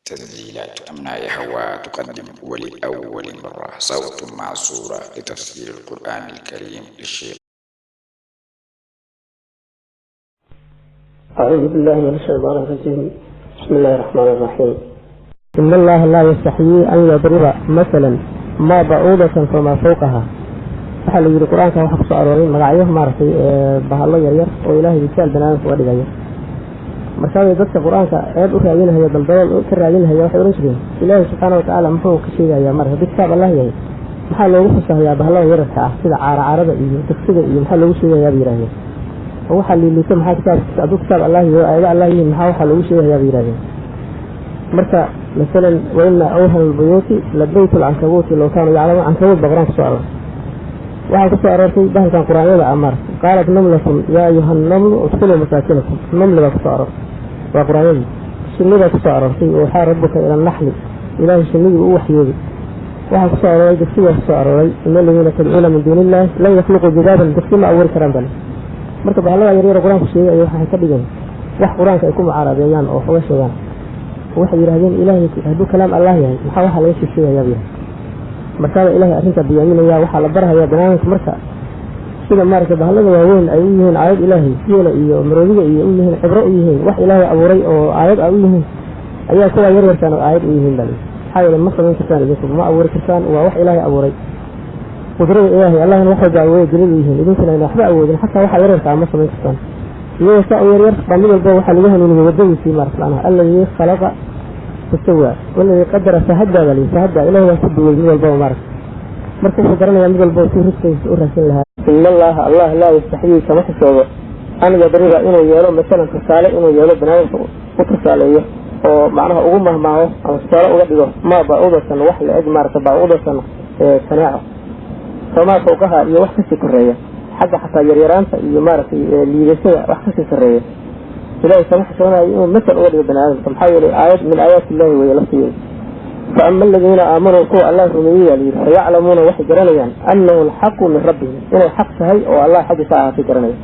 تسجيلات أمناء هواء تقدم ولأول مرة صوت مع صورة لتفسير القرآن الكريم للشيخ. أعوذ بالله من الشيطان الرجيم. بسم الله الرحمن الرحيم. إن الله لا يستحيي أن يضرب مثلا ما بعوضة فما فوقها. Waxaa la yidhi Qur-aanka waxaa kusoo arooray magacyo maaragtay bahallo yaryar oo Ilaahay misaal banaadamka uga dhigayo. Markaabay dadka Qur-aanka ceeb u raadinahaya, daldalool ka raadinahaya, waxay odhan jireen: Ilaahay subxaana watacaala muxuu ka sheegayaa marka haddii kitaab Allah yahay, maxaa loogu xusahayaa bahallada yararka ah sida caara caarada iyo dugsiga iyo maxaa loogu sheegayaa bay yidhahdeen. Oo waxaa liiliito maxaa kitaab hadduu kitaab Allah yahay oo aayado Allah yihiin, maxaa waxaa loogu sheegayaa bay yidhahdeen. Marka masalan, "وإن أوهن البيوت لبيت العنكبوت لو كانوا يعلمون". Cankabuut baa Qur-aanka kusoo arooray. Waxaa kusoo aroortay bahalkan quraanyada ah maaragtay, "قالت نملة يا أيها النمل ادخلوا مساكنكم". Namli baa kusoo aroortay, waa quraanyadii. Shinnidaa kusoo aroortay, "أوحى ربك إلى النحل", Ilaahay shinnidii u waxyooday. Waxaa kusoo arooray dugsigaa kusoo arooray, "إن الذين تدعون من دون الله لن يخلقوا ذبابا". Dugsi ma abuuri karaan bale. Marka bahallada yaryar Qur-aanku sheegay ay waxay ka dhigeen wax Qur-aanka ay ku mucaaradeeyaan oo wax uga sheegaan. Waxay yidhahdeen: Ilaahay hadduu kalaam Allah yahay, maxaa waxaa laga sii sheegayaa buu yahay. Markaaba Ilaahay arrintaa biyaaminaya. Waxaa la barhayaa banaamijka marka sida maaragtay bahallada waaweyn ay u yihiin aayad Ilaahay, geela iyo maroodiga iyo u yihiin cibro, u yihiin wax Ilaahay abuuray oo aayad a u yihiin, ayaa kuwa yaryarkaan oo aayad u yihiin baa. Maxaa yeele ma samayn kartaan idinku, ma abuuri kartaan, waa wax Ilaahay abuuray. Qudrada Ilaahay, Allahna wax walba awooda daliil u yihiin, idinkuna ayna waxba awoodin, xataa waxa yaryarka ah ma samayn kartaan. Iyagoo saa u yaryar baa mid walba waxaa lagu hanuuniyey waddadiisii maarata macnaha. "الذي خلق فسوى والذي قدر فهدى" baa layidhi. فهدى, Ilahay baa ku duway mid walbaba maarata. Marka wuxuu garanayaa mid walba suu risqigiisa u raadsan lahaa. إن الله Allah لا يستحيي kama xishoodo أن يضرب inuu yeelo مثلا tusaale, inuu yeelo banaadamka u tusaaleeyo oo macnaha ugu mahmaaho ama tusaale uga dhigo ما بعوضة wax la eg maarata, بعوضة kaneeco, فما فوقها iyo wax kasii koreeya, xagga xataa yaryaraanta iyo maaragtay liidashada wax kasii sarreeya. Ilahay kama xishoonayo inuu masal uga dhigo bani aadamka, maxaa yeelay aayad من آيات الله weeye laftigeeda. فأما الذين آمنوا kuwa Allah rumeeyey yaa layidhi, فيعلمون waxay garanayaan أنه الحق من ربهم inay xaq tahay oo Allah xaggiisa ahaatay garanaya.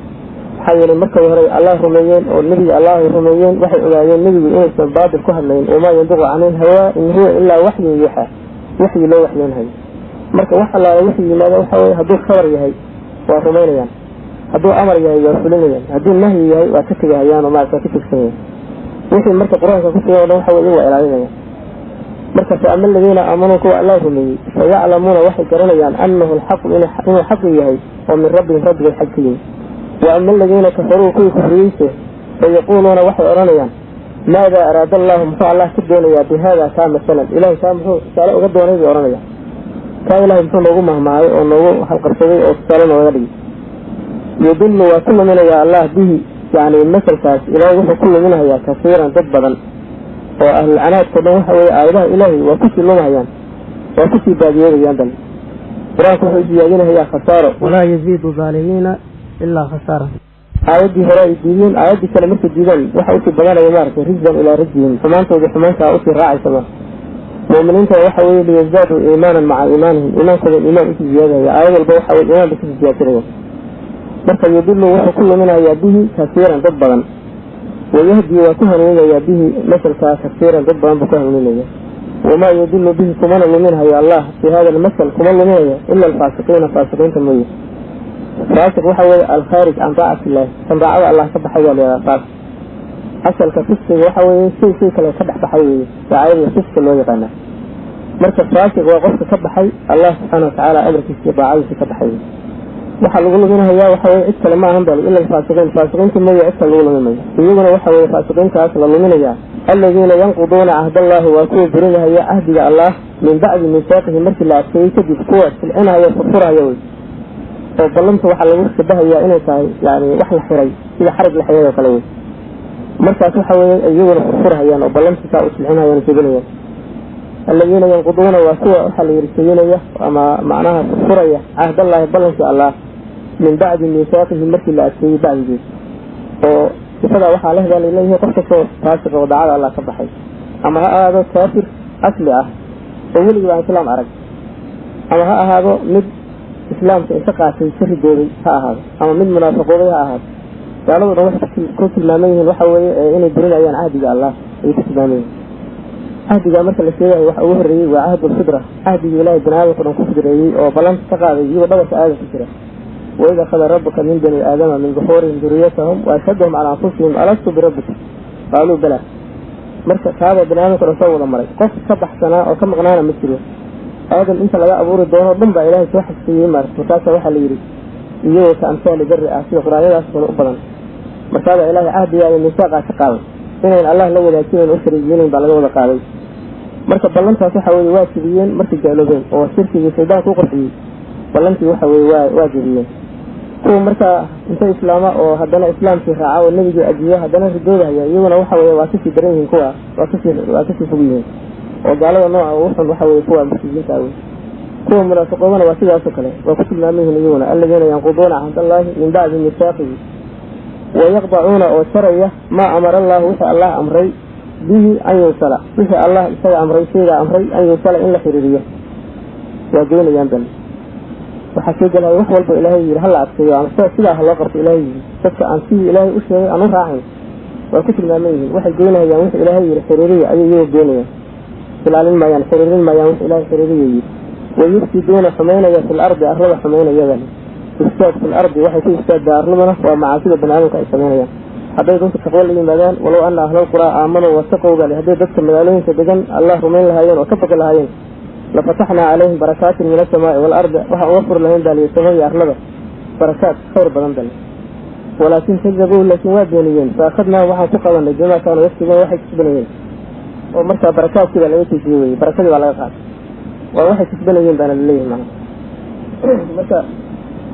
Maxaa yeelay markay hore Allah rumeeyeen oo nebiga Allah ay rumeeyeen, waxay ogaayeen nebigu inuusan baatil ku hadlayn. "وما ينطق عن الهوى إن هو إلا وحي يوحى", waxyi loo waxyoonhayo. Marka wax allaala wixii yimaada waxa weye hadduu khabar yahay waa rumaynayaan, hadduu amar yahay waa fulinayaan, hadduu nahyi yahay waa ka tegahayaan oo maarata waa ka tegsanayaan. Wixii marka Qur-aanka ku sugan o dhan waxa weye waa ilaalinayaan. Marka فأما الذين آمنوا kuwa Allah rumeeyey, فيعلمون waxay garanayaan أنه الحق inuu xaqu yahay oo من ربهم rabbigood xag ka yimi. وأما الذين كفروا kuwii kufriyeyse, فيقولون waxay odhanayaan, "ماذا أراد الله muxuu Allah ka doonayaa بهذا kaa مثلا?" Ilahay kaa muxuu tusaale uga doonay bay odhanayaan. Kaa Ilahay muxuu noogu mahmahay oo noogu halqabsaday oo tusaale nooga dhigay? يضل waa ku luminayaa Allah به yani masalkaas, Ilaahay wuxuu ku luminahayaa كثيرا dad badan oo ahlulcanaadka dhan. Waxa weeye aayadaha Ilaahay waa kusii lumahayaan, waa kusii baadiyoobayaan bal. Qur-aanku wuxuu siyaadinahayaa khasaaro. ولا يزيد الظالمين إلا خسارة. Aayaddii hore ay diideen, aayaddii kale markay diidaan waxa usii badanaya maaragtay رجزا إلى رجزهم, xumaantoodii xumaantaa usii raacaysa. Ma mu'miniinta waxa weye ليزدادوا إيمانا مع إيمانهم, iimaankooda iimaan usii ziyaadaya. Aayad walba waxa weye iimaan bay kasii ziyaadsanaya. Marka يضل wuxuu ku luminayaa به كثيرا dad badan, ويهدي waa ku hanuuninayaa به masalkaa كثيرا dad badan buu ku hanuuninaya. وما يضل به kumana luminhayo Allah في هذا المثل kuma luminayo إلا الفاسقين faasiqiinta mooye. Faasiq waxa weeye الخارج عن طاعة الله, kan daacada Allah ka baxay baa la yidhaha faasiq. Asalka fisqiga waxa weeye shay kale ka dhex baxay weeye, daacadii fisqi loo yaqaanaa. Marka faasiq waa qofka ka baxay Allah subxaana watacaala amarkiisa iyo daacadiisa ka baxay. Waxaa lagu luminahayaa waxa weye cid kale ma ahan bal إلا الفاسقين, faasiqiinta mooye cid kale lagu lumimayo. Iyaguna waxa weye faasiqiintaas la luminayaa, الذين ينقضون عهد الله waa kuwa burinahaya cahdiga Allah, من بعد ميثاقه markii la adkeeyey kadib kuwa silcinahaya, furfurahaya wey. Oo ballanta waxaa lagu shabahayaa inay tahay yani wax la xiray, sida xarig la xiray oo kale wey. Markaas waxa weeye iyaguna furfurhayaan oo ballanta saa u silcinayaan oo jebinayaan. الذين ينقضون waa kuwa waxaa la yidhi jebinaya ama macnaha furfuraya عهد الله ballankii Allah, من بعد ميثاقه markii la adkeeyey bacdigiis. Oo sifadaa waxaa leh baa laleeyahay qof kastoo faasiq oo daacada Allah ka baxay, ama ha ahaado kaafir asli ah oo weligii baan islaam arag, ama ha ahaado mid islaamka inta qaatay ka ridoobay ha ahaado, ama mid munaafiqoobay ha ahaado. Gaaladu dhan waxay ku tilmaaman yihiin waxa weeye inay burinayaan cahdiga Allah ayay ku tilmaaman yihiin. Cahdigaa marka la sheegayo waxa ugu horreeyey waa cahdulfidra, cahdigii ilaahay bani aadamka dhan ku fidreeyey oo ballanta ka qaaday iyagoo dhabarka aadam ku jira. Waid akhada rabbuka min bani aadama min duxuurihim duriyatahum wa ashhadahum calaa anfusihim alastu birabbikum qaaluu balaa. Marka taaba bani aadamka dhan soo wada maray, qof ka baxsanaa oo ka maqnaana ma jiro. Aadam inta laga abuuri doono dhan baa ilaahay soo xasfiyey maarata. Markaasaa waxaa la yidhi iyagoo ka amsaali darri ah, sida qur-aanyadaas kale u badan. Markaabaa ilaahay cahdigaa iyo miisaaqaa ka qaaday inayn allah la wadaajinayn u shariiginayn baa laga wada qaaday. Marka ballantaas waxa weeye waa jebiyeen markay gaaloobeen oo shirkigii shaydaanku u qurxiyey, ballantii waxa weeye waa jebiyeen. Kuwa markaa inta islaama oo haddana islaamkii raaca oo nebigii ajiiba haddana ridoodahaya, iyaguna waxa weeye waa kasii daran yihiin, kuwa waa kasii fog yihiin. Oo gaalada nooca ugu xun waxa weeye kuwa mushrikiinta wey. Kuwa munaafiqoobana waa sidaasoo kale, waa ku tilmaaman yihiin iyaguna, aladiina yanquduuna cahdallaahi min bacdi miisaaqihi wayaqdacuuna, oo jaraya, maa amara allahu, wixii allah amray, bihi an yuusala, wixii allah isaga amray, shaygaa amray, an yuusala, in la xiriiriyo waa goynayaan. Bal waxaa soo gelaya wax walba ilaahay yidhi hala adkeeyo ama sidaa ha loo qabto ilaahay yidhi. Dadka aan sidii ilaahay u sheegay aan u raacayn waa ku tilmaaman yihiin, waxay goynayaan wixii ilaahay yidhi xiriiriya ayay iyagu goynayaan, ilaalin maayaan, xiriirin maayaan wixii ilaahay xiriiriya yidhi. Wayufsiduuna, xumaynaya, fil ardi, arlada xumaynayada. Ifsaad fil ardi waxay ku ifsaaddaa arladuna waa macaasida bani aadamka ay samaynayaan. Hadday dadka taqwo la yimaadaan, walow ana ahlalquraa aamanuu wataqow baa, hadday dadka magaalooyinka degan allah rumayn lahaayeen oo ka baqi lahaayeen, lafataxnaa calayhim barakaatin min asamaai waalardi, waxaan uga furi lahayn baa liyi sama iyo arlada barakaat khayr badan bale. Walaakin kadabuu, laakiin waa beeniyeen. Fa akhadnaa, waxaan ku qabanay, bimaa kaanuu yaksibuun, waxay kasbanayeen. Oo markaa barakaadkii baa laga joojiyey weye, barakadii baa laga qaaday, waa waxay kasbanayeen baana laleeyahay macna. Marka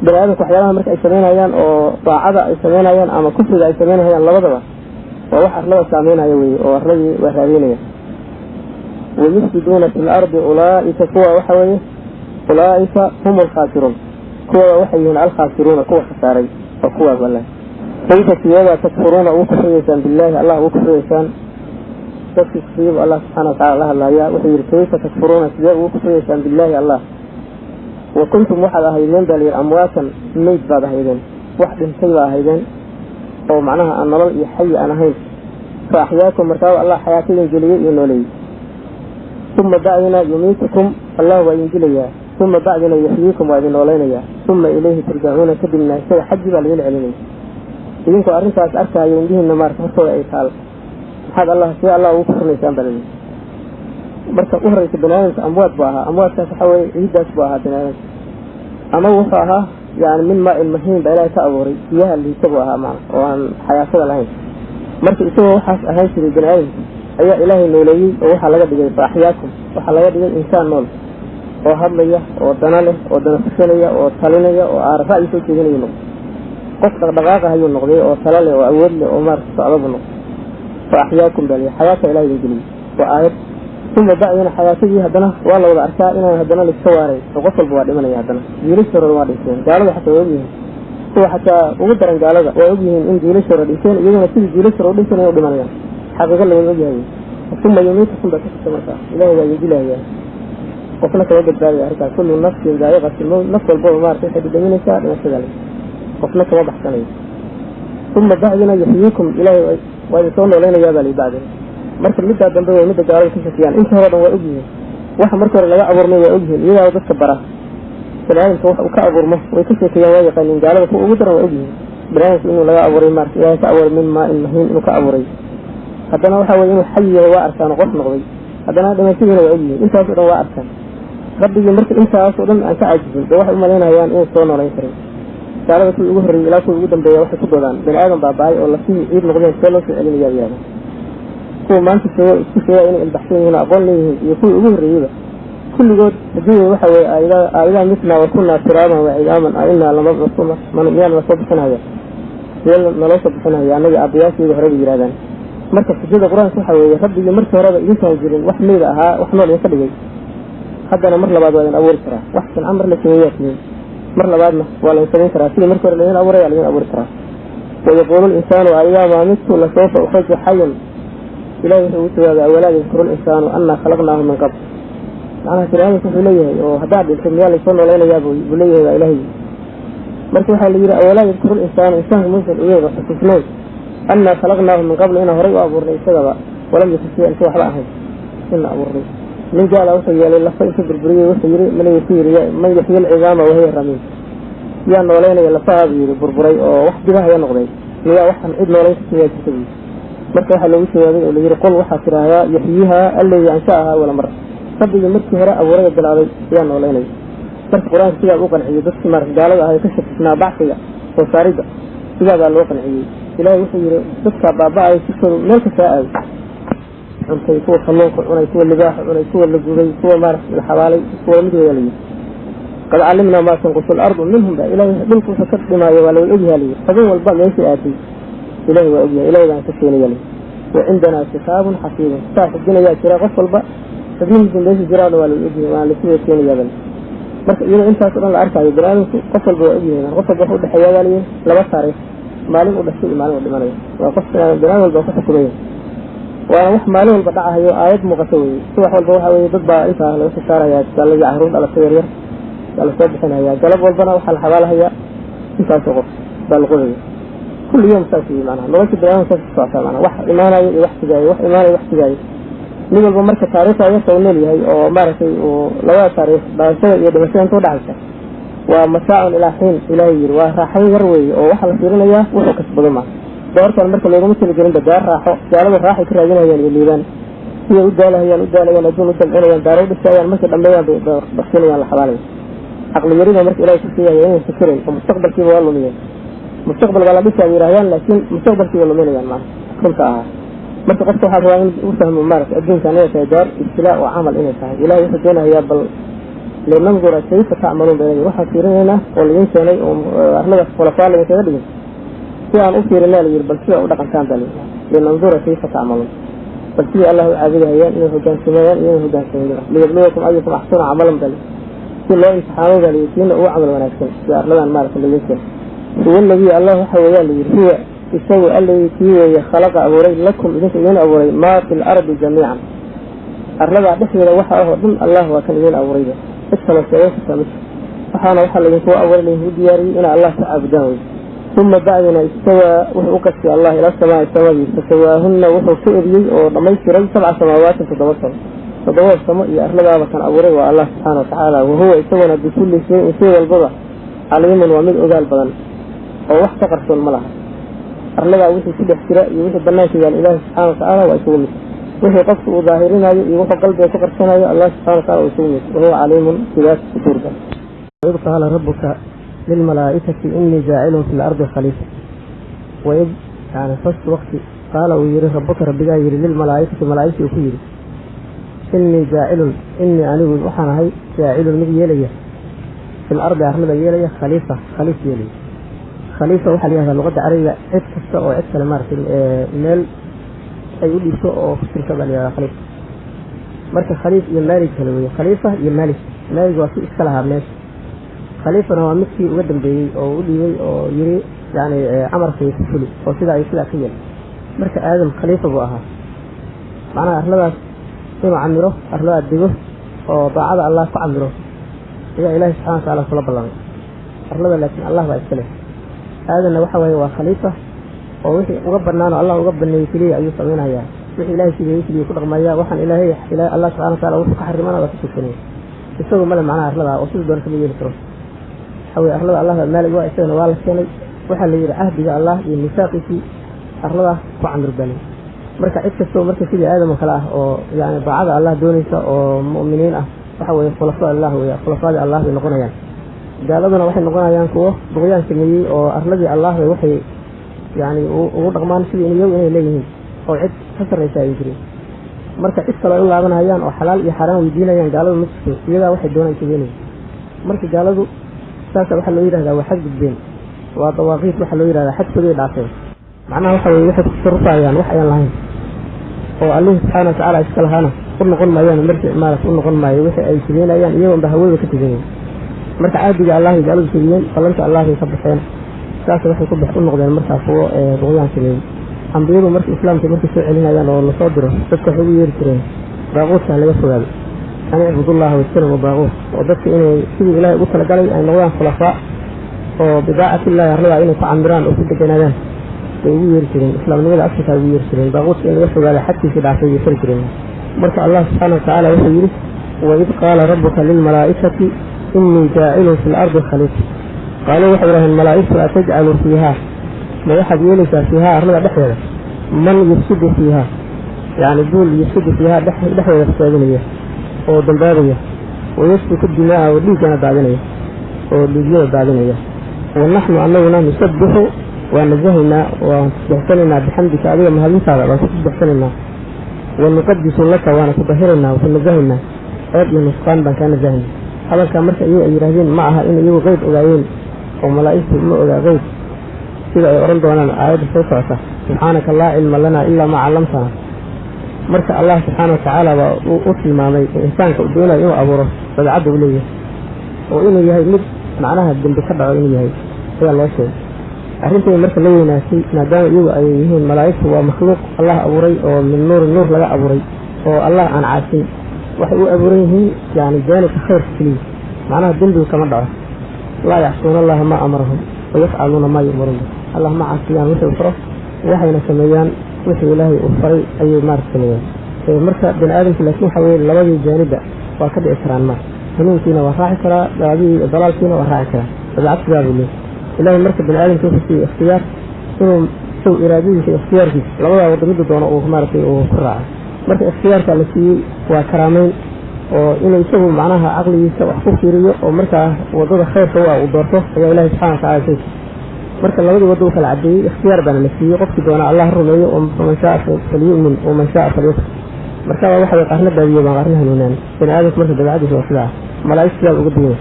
bani aadamka waxyaalaha marka ay samaynayaan oo daacada ay samaynayaan ama kufriga ay samaynayaan, labadaba waa wax arlada saameynaya weye, oo arladii waa raadeynaya. Wayufsiduuna fi lardi ulaaika, kuwa waxa weeye ulaaika hum alkhaasiruun, kuwa waxay yihiin alkhaasiruuna, kuwa khasaaray oo kuwaas alle. Kayfa, sideedaa, takfuruuna, ugu kufriyeysaan, billaahi, allah ugu kufriyeysaan? Dadkii kufriyey allah subxana watacala la hadlaaya, wuxuu yidhi: kayfa takfuruuna, sidee ugu kufriyeysaan, billaahi, allah, wa kuntum, waxaad ahaydeen baa layidhi, amwaatan, meyd baad ahaydeen, wax dhintay baa ahaydeen oo macnaha aan nolol iyo xayi aan ahayn. Fa axyaakum, markaaba allah xayaato idin geliyey iyo nooleeyey. Uma bacdina yumiitukum, allah waa idin dilayaa. Uma bacdina yuxyiikum, waa idin noolaynayaa. Uma ilayhi turjacuuna, kadibna isaga xaggi baa laidin celinaya. Idinkoo arrintaas arkaayo, indhihiina maarata hortooda ay taal, maxaad allah, sidee allah ugu kufrinaysaan baa layidhi. Marka u horreysa bani aadamka amwaad buu ahaa. Amwaadkaas waxaa weeye ciiddaas buu ahaa bani aadamka, ama wuxuu ahaa yani min maa-in mahiin baa ilaahay ka abuuray, biyaha liita buu ahaa macna oo aan xayaatada lahayn. Marka isagoo waxaas ahaan jiray bani aadamka ayaa ilaahay nooleeyey, oo waxaa laga dhigay, fa axyaakum, waxaa laga dhigay insaan nool oo hadlaya oo dana leh oo dana fushanaya oo talinaya oo aara ra'yi soo jeedinayu noqday. Qof dhaqdhaqaaqa ayuu noqday oo tala leh oo awood leh oo maarata socda buu noqday. Fa axyaakum baa lihi, xayaata ilahay idin geliyey, waa aayad. Uma bacdina xayaatadii haddana waa la wada arkaa inaan haddana laiska waaray oo qof walba waa dhimanaya. Haddana jiilasha hore waa dhinteen, gaalada xataa waa ogyihiin, kuwa xataa ugu daran gaalada waa ogyihiin in jiilasha hore dhinteen, iyaguna sidii jiilasha hore u dhinteen inay u dhimanayaan, xaqiiqo la wada ogyahay. Uma yumiitukum baa ka xigta. Markaa ilahay waa idin dilayaa, qofna kama badbaadaya arrintaas. Kullu nafsin daa'iqatu lmowt, naf walbaba maarata waxay dhadhaminaysaa dhimashada le, qofna kama baxsanayo. Uma bacdina yuxyiikum, ilahay waa idin soo noolaynayaa baa lihi bacdina. Marka middaa dambe way midda gaalada ka shakiyaan. Inta hore dhan waa ogyihiin, waxa marka hore laga abuurmay waa ogyihiin, iyagaa dadka bara bani aadamka wax uu ka abuurmo way ka sheekeeyaan, waa yaqaaniin. Gaalada kuwa ugu daran waa ogyihiin bani aadamka inuu laga abuuray maarata ilahay ka abuuray min maa-in mahiin inuu ka abuuray. Haddana waxa weye inuu xayi yahay waa arkaan oo qof noqday. Haddana dhimashadiina waa ogyihiin, intaasoo dhan waa arkaan. Rabbigii marka intaasoo dhan aan ka caajizin ba waxay umalaynayaan inuu soo noolayn karin. Gaalada kuwii ugu horreeyey ilaa kuwii ugu dambeeya waxay ku doodaan bani aadam baaba-ay oo lafihii ciid noqdeen see loo soo celinayaa yihahdan. Kuwa maanta joogo isku sheegaya inay ilbaxsan yihiin oo aqoon leeyihiin iyo kuwii ugu horreeyeyba kulligood adduunya waxa weeye aidaa mitnaa wa kunnaa turaaban wa cidaaman a inaa lamabcuusuuna, miyaan lasoo bixinhaya, sidee naloo soo bixinhaya annaga aabbayaasheeda hore bay yidhahdaan. Marka xujada qur-aanka waxa weeye rabbigii markii horeba idinkaan jirin wax meyda ahaa wax nool idinka dhigay, haddana mar labaad waa idin abuuri karaa. Wax sinca mar la sameeyaa tihiin, mar labaadna waa laydin samayn karaa. Sidii markii hore laydin abuuray waa laydin abuuri karaa. Wayaquulu linsaanu aidaa maa mittu lasawfa ukhraju xayan. Ilahi wuxuu ugu jawaabay: awalaa yadkuru linsaanu annaa khalaqnaahu min qabl. Macnaha bini aadamka wuxuu leeyahay oo haddaad dhinto miyaa laysoo noolaynayaa buu leeyahay waa ilaahay. Marka waxaa la yidhi: awalaa yadkuru linsaanu, insaanku muusan ogeyn oo xusuusnayn, annaa khalaqnaahu min qabl, inaan horay u abuurnay isagaba, walam yaku shay-an, si waxba ahayn. In la abuuray nin gaala wuxuu yeelay lafa inta burburiyey, wuxuu yiri man yasiir man yaxyi alcidaama wahiya ramiim, yaa nooleynaya lafaha buu yiri burburay oo wax dibahaya noqday, miyaa waxaan cid nooleyn karta jirta buu. Marka waxaa loogu jawaabay oo la yiri qul waxaa tiraahdaa yaxyiiha alladii ansha'aha awala mara, rabbigii markii hore abuurada bilaabay ayaa nooleynaya. Marka qur-aanka sidaa u qanciyey dadkii maarata gaalada ah ee ka shakisnaa bacsiga soo saaridda, sidaa baa loo qanciyey. Ilaahay wuxuu yiri dadkaa baaba'aya jirkooda meel kastaa aaday cuntay, kuwa kalluunka cunay, kuwa libaaxa cunay, kuwa la gubay, kuwa maarata la xabaalay, kuwa mid weyaa layiri qad calimnaa maa tanqusu alardu minhum ba. Ilahay dhulku wuxuu ka dhimaayo waa lawada ogyaha layiri, xubin walba meeshay aaday ilahay waa ogyahay, ilahay baan ka keenaya layiri. Wa cindanaa kitaabun xafiidun, kitaab xifdinayaa jira, qof walba xubnihiisa meesha jiraana waa lawada ogyahay, waana lasu wada keenayaa bal. Marka iyadoo intaas o dhan la arkaayo bani aadamku qof walba waa ogyahay, qof walba wuxuu udhexeeyaa baa layiri laba taariikh, maalin u dhashay iyo maalin u dhimanayo, waa qof bani aadam walba ku xukumaya, waana wax maalin walba dhacahayo aayad muuqato weye. Subax walba waxa weye dad baa intaa laga soo saarayaa isbitaaladii, carruur dhalatay yaryar baa lasoo bixinayaa, galab walbana waxaa la xabaalahayaa intaasoo qof baa la qodaya kulli yawm. Saas weye macnaha nolosha bani aadamka saas ku socotaa macnaha, wax imaanayo iyo wax sigaayo, wax imaanayo wax sigaayo mid walba. Marka taariikhda yarta uu nool yahay oo maaragtay uu labada taariikh dhalashada iyo dhimashada inta udhaxaysa waa mataacun ilaa xiin, ilaahay yiri waa raaxayn yar weeye oo waxaa la fiirinayaa wuxuu kasbado maa doortan. Marka looguma talagelinba daar raaxo, gaalada raaxay ka raadinayaan iyo liibaan, siday u daalahayaan u daalayaan adduun u damcinayaan, daaro u dhisayaan, markay dhameeyaan bay baksinayaan la xabaalaya. Caqliyarida marka ilahay ku sheegaya inay fikirayn oo mustaqbalkiiba waa lumiyeen, mustaqbal baa la dhisaa yidhahdaan, laakiin mustaqbalkiiba luminayaan maana runta ahaa. Marka qofka waxaa rabaa in u fahmo maarata adduunkan inay tahay daar ibtilaa oo camal inay tahay. Ilahay wuxuu doonayaa bal linandura kayfa tacmaluun bay, waxaan fiirinaynaa oo laidin keenay oo arlada khulafaa laidinkaga dhigin si aan u fiirinaa la yiri, bal sida u dhaqantaan baa layidhi linandura kayfa tacmaluun, bal sidii allah u caabudahayaan inay hogaansameeyaan iyo inay hogaansameeyaan, liyabluwakum ayukum axsanu camalan baa layidhi, si loo imtixaamo baa layidhi kiina ugu camal wanaagsan si arladan maarata laidin keenay. Huwa aladii allah waxa weeyaa layidhi huwa isagu alladii kii weeye khalaqa abuuray lakum idinka idiin abuuray maa fi lardi jamiican, arladaa dhexdeeda waxa ahoo dhan allah waa kan idiin abuurayba, cid kaloo sheegan kartaa ma jirto. Waxaana waxaa laydinkugu abuuray laydinku diyaariyey inaa allah ku caabudaan wey. Uma bacdina istawaa wuxuu u qastiyay allah ila samaai samadii, fasawaahunna wuxuu ka eriyey oo dhammaystiray 7 samaawaatin 7 samo, 7 samo iyo arladaaba kan abuuray waa allah subxaana watacaala. Wahuwa isaguna bikulli shayin shay walbaba caliimun waa mid ogaal badan oo wax ka qarsoon ma laha. Arladaa wixii ku dhex jira iyo wixii banaanka yaal ilaahi subxaana watacaala waa isugu mid, wixii qofku uu daahirinayo iyo wuxuu qalbiga ku qarsanayo allah subxana watacala waa isugu mid. Wahuwa caliimun bidaati suduurka. وإذ قال ربك للملائكة إني جاعل في الأرض خليفة، وإذ يعني فست وقت قال ويري ربك ربك يري للملائكة ملائكة وكيري إني جاعل إني أنا وحنا هاي جاعل من يلي في الأرض أرلد يلي خليفة خليفة يلي خليفة وحل هذا اللغة العربية عد كستا أو عد كلمات ميل أي يقول سوء أو كسر يا خليفة. marka khaliif iyo maalig kala weeye, khaliifa iyo maalig, maalig waa si iska lahaa meesha, khaliifana waa midkii uga dambeeyey oo u dhiibay oo yiri yani amarkay ku fuli oo sidaa iyo sidaa ka yel. Marka aadam khaliifa buu ahaa, macnaha arladaas inuu camiro, arladaa dego oo daacada allah ku camiro ayaa ilaahi subxana watacaala kula ballamay arlada, laakiin allah baa iska leh. Aadanna waxa waaye waa khaliifa oo wixii uga banaan oo allah uga baneeyey keliya ayuu samaynayaa, wixii ilahay sideeyey keliya ku dhaqmaya, waxaan ilaahay allah subxana wataala wuxuu ka xarimana waa ka joogsanaya. Isagu male macnaha arlada oo siduu doona kama yeeli karo. Waxa weye arlada allah baa maalig waa, isagana waa la keenay, waxaa la yidhi cahdiga allah iyo misaaqiisii arlada ku camir baa layidhi. Marka cid kastoo marka sidii aadam oo kale ah oo yani daacada allah doonaysa oo mu'miniin ah waxa weye khulafa allah wey, khulafaadii allah bay noqonayaan. Gaaladuna waxay noqonayaan kuwo duqyaan sameeyey oo arladii allah bay waxay yani ugu dhaqmaan sidii iyagu inay leeyihiin oo cid ka sarraysa ay jirin. Marka cid kale ay u laabanayaan oo xalaal iyo xaaraan weydiinayaan gaaladu ma jirto, iyagaa waxay doonaan sameynaya. Marka gaaladu saasa waxaa loo yidhahdaa waa xadgudbeen, waa dawaaqiit waxaa loo yidhahdaa xadkooday dhaafeen. Macnaha waxa weye waxay ku tasarufayaan wax ayaan lahayn oo allihii subxaana watacaala iska lahaana u noqon maayaan, marji maarata u noqon maayo wixii ay sameynayaan, iyagoon ba hawada ka teganaya. Marka caadiga allah bay gaaladu jebiyeen, ballanta allah bay ka baxeen, saas waxay ku u noqdeen markaa kuwo duqyaan sameeyey. Ambiyadu marka islaamka markay soo celinayaan oo lasoo diro dadka waxay ugu yeeri jireen daaquudka laga fogaado, an icbudullaha wajtanibu daaquut, oo dadka inay sidii ilahay ugu talagalay ay noqdaan khulafaa oo bidaacatillahi arlada inay ku camiraan oo ku deganaadaan bay ugu yeeri jireen, islaamnimada asalkaa ugu yeeri jireen, daaquudka in laga fogaado xadkiisii dhaafay bay fari jireen. Marka Allah subxaana watacaala wuxuu yidhi: waid qaala rabbuka lilmalaa'ikati innii jaacilun fi lardi khaliifa. Qaaluu waxay yidhahdeen malaa'igtu: atajcalu fiihaa, ma waxaad yeelaysaa, fiihaa arlada dhexdeeda, man yufsidu fiihaa, yacni duul, yufsidu fiihaa dhexdeeda fasaadinaya oo dambaabaya, wayasfiku dima'a, oo dhiiggana daadinaya, oo dhiigyada daadinaya, wanaxnu annaguna nusabbixu, waan nasahaynaa, waan tasbixsanaynaa, bixamdika, adiga mahadintaada baan ku tasbixsanaynaa, wanuqadisu laka, waana ku dahiraynaa, ku nasahaynaa, ceeb iyo nusqaan baan kaa nasahaynaa. Hadalkaa marka iyagu ay yidhaahdeen ma aha in iyagu qeyb ogaayeen, oo malaa'igtu ma ogaa qeyb, sida ay odhan doonaan aayadda soo socota: subxaanaka laa cilma lanaa ilaa maa callamtanaa. Marka Allah subxaana watacaala baa u tilmaamay insaanka uu doonayo inuu abuuro dabeecadda uu leeyahay, oo inuu yahay mid macnaha dembi ka dhaco inuu yahay ayaa loo sheegay. Arrintay marka la weynaatay, maadaama iyagu ay yihiin malaa'igtu waa makhluuq Allah abuuray oo min nuurin, nuur laga abuuray, oo Allah aan caasin, waxay u abuuran yihiin yani jaanibka khayrka keliya, macnaha dembigu kama dhaco. Laa yacsuuna Allaha maa amarahum wayafcaluuna maa yu'maruun. Allah ma caasiyaan wixii u faro, waxayna sameeyaan wixii Ilaahay uu faray ayay maarata sameeyaan. Marka bani aadamka laakiin waxa weye labadii jaanibba waa ka dhici karaan, ma hanuunkiina waa raaci karaa, daadihii dalaalkiina waa raaci karaa, dabeecad sidaa buu leeyahy Ilaahay. Marka bani aadamka wuxuu siiyey ikhtiyaar inuu isagu iraadadiisa iyo ikhtiyaarkiisa labadaa waddo midda doono uu maaragtay uu ku raaco. Marka ikhtiyaarka la siiyey waa karaameyn, oo inuu isagu macnaha caqligiisa wax ku fiiriyo oo markaa waddada khayrka u ah uu doorto ayaa Ilahi subxana watacala shay. Marka labadii waddo u kala caddeeyey, ikhtiyaar baana la siiyey. Qofkii doona Allah rumeeyo, oo faman shaaa falyu'min waman shaaa falyakfur. Marka waxa way qaarna baadiyo baan qaarna hanuunaan bani aadamka. Marka dabeecadiisa waa sidaa, malaa'ig sidaa uga duwan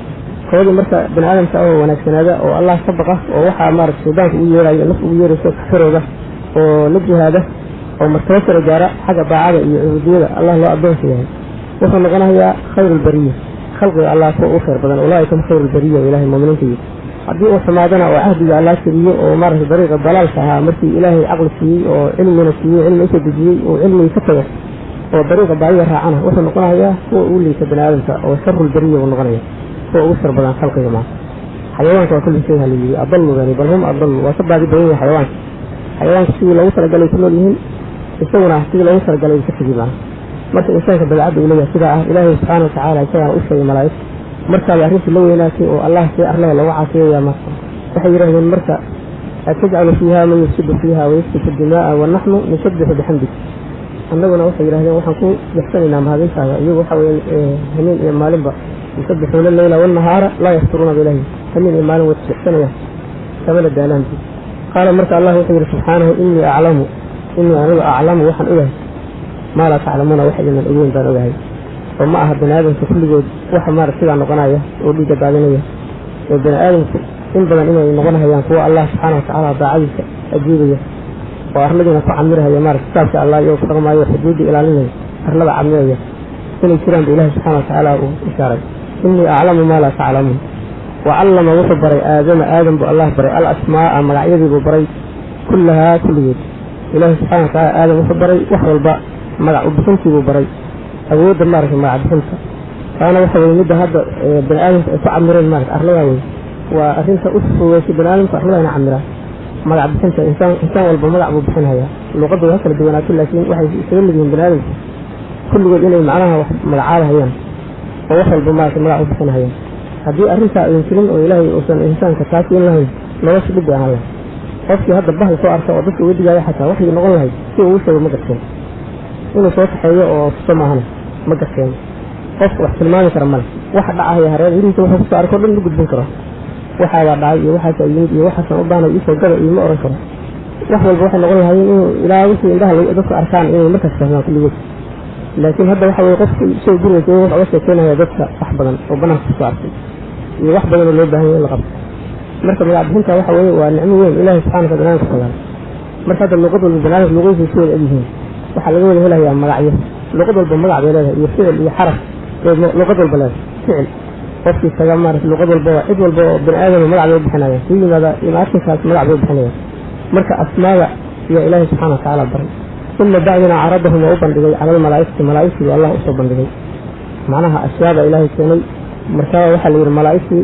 koodii. Marka bani aadamka oo wanaagsanaada oo Allah ka baqa, oo waxaa maarata shaydaanka ugu yeerayo, naf ugu yeerayso kaxirooda, oo la jihaada, oo martaba sare gaara xagga daacada iyo cubuudiyada Allah loo addoonka yahay, wuxuu noqonayaa khayr albariya, khalqiga Allah kuwa ugu khayr badan. Ulaa'ika hum khayr albariya, Ilahay muuminiinta yidhi. Haddii uu xumaadana oo cahdiga Allah jabiyo oo maaragtay dariiqa dalaalka ahaa, markii Ilaahay caqli siiyey oo cilmina siiyey, cilmi usoo dejiyey, oo cilmigii ka tago oo dariiqa baadida raacana, wuxuu noqonayaa kuwa ugu liita bani aadamka, oo sharulbariya buu noqonaya, kuwa ugu shar badan khalqiga. Maa xayawaanka waa kulli shay halayidhi adallu bani bal hum adallu, waa ka baadi badan yahay xayawaanka. Xayawaanka sidii loogu talagalay ku nool yihiin, isaguna sidii loogu talagalay ka tegi maa. Marka insaanka dabeecadda uu leeyahay sidaa ah, Ilaahay subxaana watacaala isagaana u sheegay malaa'igta. Markaabay arrintii la weynaatay oo Allah see arlada loogu caasiyaya. Marka waxay yidhahdeen marka: atajcalu fiiha man yufsidu fiiha wayasfiku dima'a wanaxnu nusabixu bixamdik. Annaguna waxay yidhahdeen waxaan ku bixsanaynaa mahadintaada. Iyagu waxa weye hameen iyo maalinba yusabbixuuna leyla wannahaara laa yafturuuna bilahi, hameen iyo maalin way tasbixsanayaan, kamana daalaan. Qaala marka Allah wuxuu yidhi subxaanahu: innii aclamu, innii anigu aclamu, waxaan ogahay, maa laa taclamuuna, wax idinaan ogeyn baan ogahay. Oo ma aha bani aadamka kulligood waxa maarata sidaa noqonaya oo dhiigga daadinaya, ee bani aadamku in badan inay noqonahayaan kuwa Allah subxaana watacaala daacadiisa ajiibaya, oo arladiina ku camirahaya maarata kitaabka Allah iyagoo ku dhaqmaayo, xuduudda ilaalinaya, arlada camiraya inay jiraan ba Ilahi subxana watacaala uu ishaaray. Innii aclamu maa laa taclamuun. Wa callama, wuxuu baray, Aadama, Aadam buu Allah baray, al asmaa'a, magacyadii buu baray, kullahaa, kulligeed. Ilaahi subxana watacaala Aadam wuxuu baray wax walba, magac u bixintii buu baray, awoodda maaragtay magac bixinta. Taana waxa weye midda hadda bani aadamka ay ku camireen maarata arladaa wey, waa arrinta u fududeysay bani aadamka arlada ina camiraan, magac bixinta. Insaan insaan walba magac buu bixinhayaa, luqadda waa kala duwanaato, laakiin waxay isaga mid yihiin bani aadamka kulligood inay macnaha wax magacaabahayaan oo wax walba maarata magac u bixinhayaan. Haddii arrintaa aydan jirin oo Ilaahay uusan insaanka taas in lahayn, nolosha dhib bay ahaan lahayd. Qofkii hadda bahal soo arka oo dadka uga digaayo xataa waxay noqon lahayd si uu u sheego ma garteen, inuu soo kaxeeyo oo tuso maahane ma garteen. Qof wax tilmaami kara male, waxa dhacaya hareer indhihiisa wuxuu kusoo arko dhan ma gudbin karo. Waxaabaa dhacay iyo waxaasaa yimid iyo waxaasaan u baahnay iisoo gada iyo ma oran karo. Wax walba waxay noqon lahaayeen inuu ilaa wixii indhaha dadku arkaan inay markaas fahmaan kulligood. Laakiin hadda waxa weye qofku isagoo guriga jooga wuxuu uga sheekeynaya dadka wax badan oo banaanka kusoo arkay iyo wax badan oo loo baahan yahay in la qabto. Marka magac bixinta waxa weye waa nicmo weyn Ilahi subxana wataala banaadamka ku. Marka hadda luqad walba banaadamka luqadiisa si wada egyihiin, waxaa laga wada helayaa magacyo. Luqad walba magac bay leedahay iyo ficil iyo xaraf bay luqad walba leedahay. Ficil qofkii taga maarata luqad walba, cid walba oo bani aadama magac bay u bixinayaan, kii yimaada imaatinkaas magac bay u bixinayaan. Marka asmaada ayaa Ilaahay subxana watacaala baray. Uma bacdina caradahum, waa u bandhigay, cala almalaa'ikati, malaa'igtii buu Allah usoo bandhigay, macnaha ashyaaba Ilaahay keenay. Markaa waxaa la yidhi malaa'igtii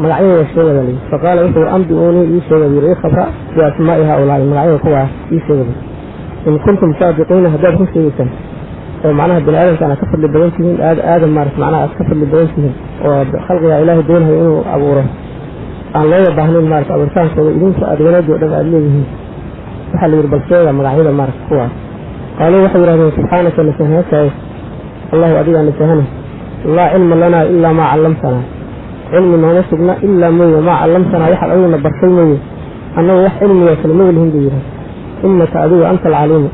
magacyadooda sheega baa layidhi. Faqaala wuxuu yidhi: ambi-uunii, ii sheega buu yidhi, ii khabra, biasmaa'i haaulaa'i, magacyada kuwaa ii sheega buu, in kuntum saadiqiina, haddaad run sheegaysaan. Oo macnaha bini aadamkaana ka fadli badan tihiin, aadam maarata macnaha aad ka fadli badan tihiin, oo khalqiga Ilaahay doonayo inuu abuuro aan looga baahnayn maarata abuuritaankooda, idinku aad wanaagii o dhan aada leedihiin. Waxaa la yidhi bal sheega magacyada maarata kuwaas. Qaaluu waxay yidhahdeen subxaanaka, nasahanatahay Allahu, adigaa nasahana, laa cilma lanaa ilaa maa callamtanaa, cilmi nooma sugna ilaa mooye maa callamtanaa, waxaad adiguna bartay mooye, annagu wax cilmiga kale maba lihin bay yidhahd. Innaka adigu anta alcaliimu,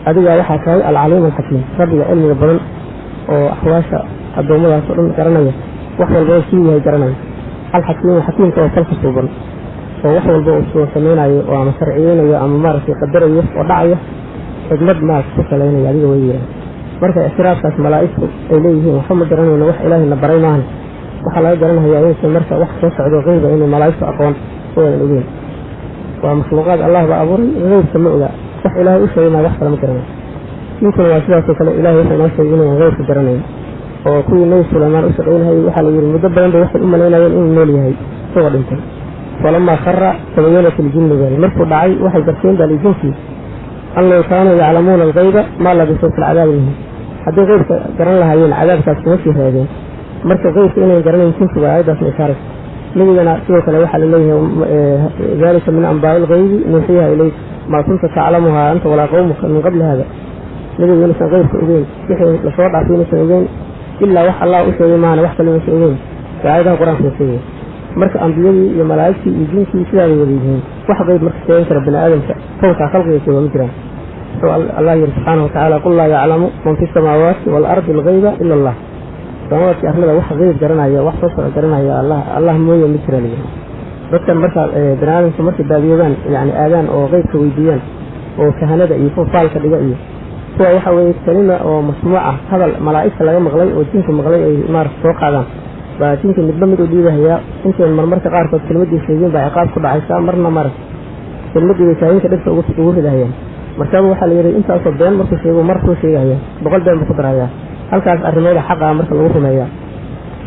adigaa waxaa tahay alcaliimu alxakiim, rabbiga cilmiga badan oo axwaasha addoommadaas oo dhan garanaya, wax walbaba suu yahay garanaya, alxakiimu xakiimka oo falka suuban, oo wax walba uu soo samaynayo oo ama sharciyeynayo ama maaragtay qadarayo oo dhacayo xikmad maarata ku salaynaya adiga way yidhahd. Marka ictiraafkaas malaa'igtu ay leeyihiin waxba ma garanayno, wax Ilaahayna baray maahan, waxaa laga garanayaa inaysan marka wax soo socdo qeyba inay malaa'igtu aqoon oo aynan ogeyn. Waa makhluuqaad Allah baa abuuray, qeybka ma oga, wax Ilaahay u sheegay maa, wax kale ma garanayo. Ninkuna waa sidaasoo kale, Ilahay wuxuu inoo sheegay inayan qeybka garanayn, oo kuwii Nebi Sulaymaan u shaqaynahayay waxaa la yidhi muddo badan bay waxay u malaynayeen inuu nool yahay isagoo dhintay. Falamaa khara tabayanat iljinnu bal, markuu dhacay waxay garteen bal jinkii an low kaanuu yaclamuuna algayba maa labisuu fi lcadaabi minhu, hadday qeybka garan lahaayeen cadaabkaas kuma sii raadeen. Marka qeybka inayn garanayn jinku baa aayaddaasna ishaaraysa. Nebigana sidoo kale waxaa la leeyahay dalika min anbaa'i ilgaybi nuuxiiha ilayk maa kunta taclamuhaa anta walaa qawmuka min qabli hada. Nebigu inuusan qeybka ogeyn, wixii lasoo dhaafay inuusan ogeyn, ilaa wax Allah u sheegay maahana wax kale inuusan ogeyn, ee aayadaha Qur-aanka sheegaya. Marka ambiyadii iyo malaa'igtii iyo jinkii sidaabay wada yihiin. Wax qeyb marka sheegan kara bani aadamka kownkaa khalqiga jooga ma jiraan. Wuxuu Allah yidhi subxaanahu watacaala qul laa yaclamu man fi samaawaati waalardi algayba ila Allah, samaawaadkii arlada wax qeyb garanaya, wax soo socda garanaya Allah mooye ma jira layidhi. Dadkan marka bani aadamka markay baadiyoobaan, yani aadaan oo qeybka weydiiyaan oo kahanada iyo kuwa faalka dhiga iyo kuwa waxa weeye kalima oo masmuuc ah, hadal malaa'igta laga maqlay oo jinku maqlay ay maarata soo qaadaan baa jinka midba mid u dhiibahayaa. Intayn marmarka qaarkood kelmadii sheegin baa ciqaab ku dhacaysaa, marna maarata kelmadii bay kaahinka dhibka ugu ridahayaan. Markaaba waxaa la yidhi intaasoo been markuu sheego mar soo sheegahaya 100 been buu ku darayaa. Halkaas arrimooda xaqa ah marka lagu rumeeyaa.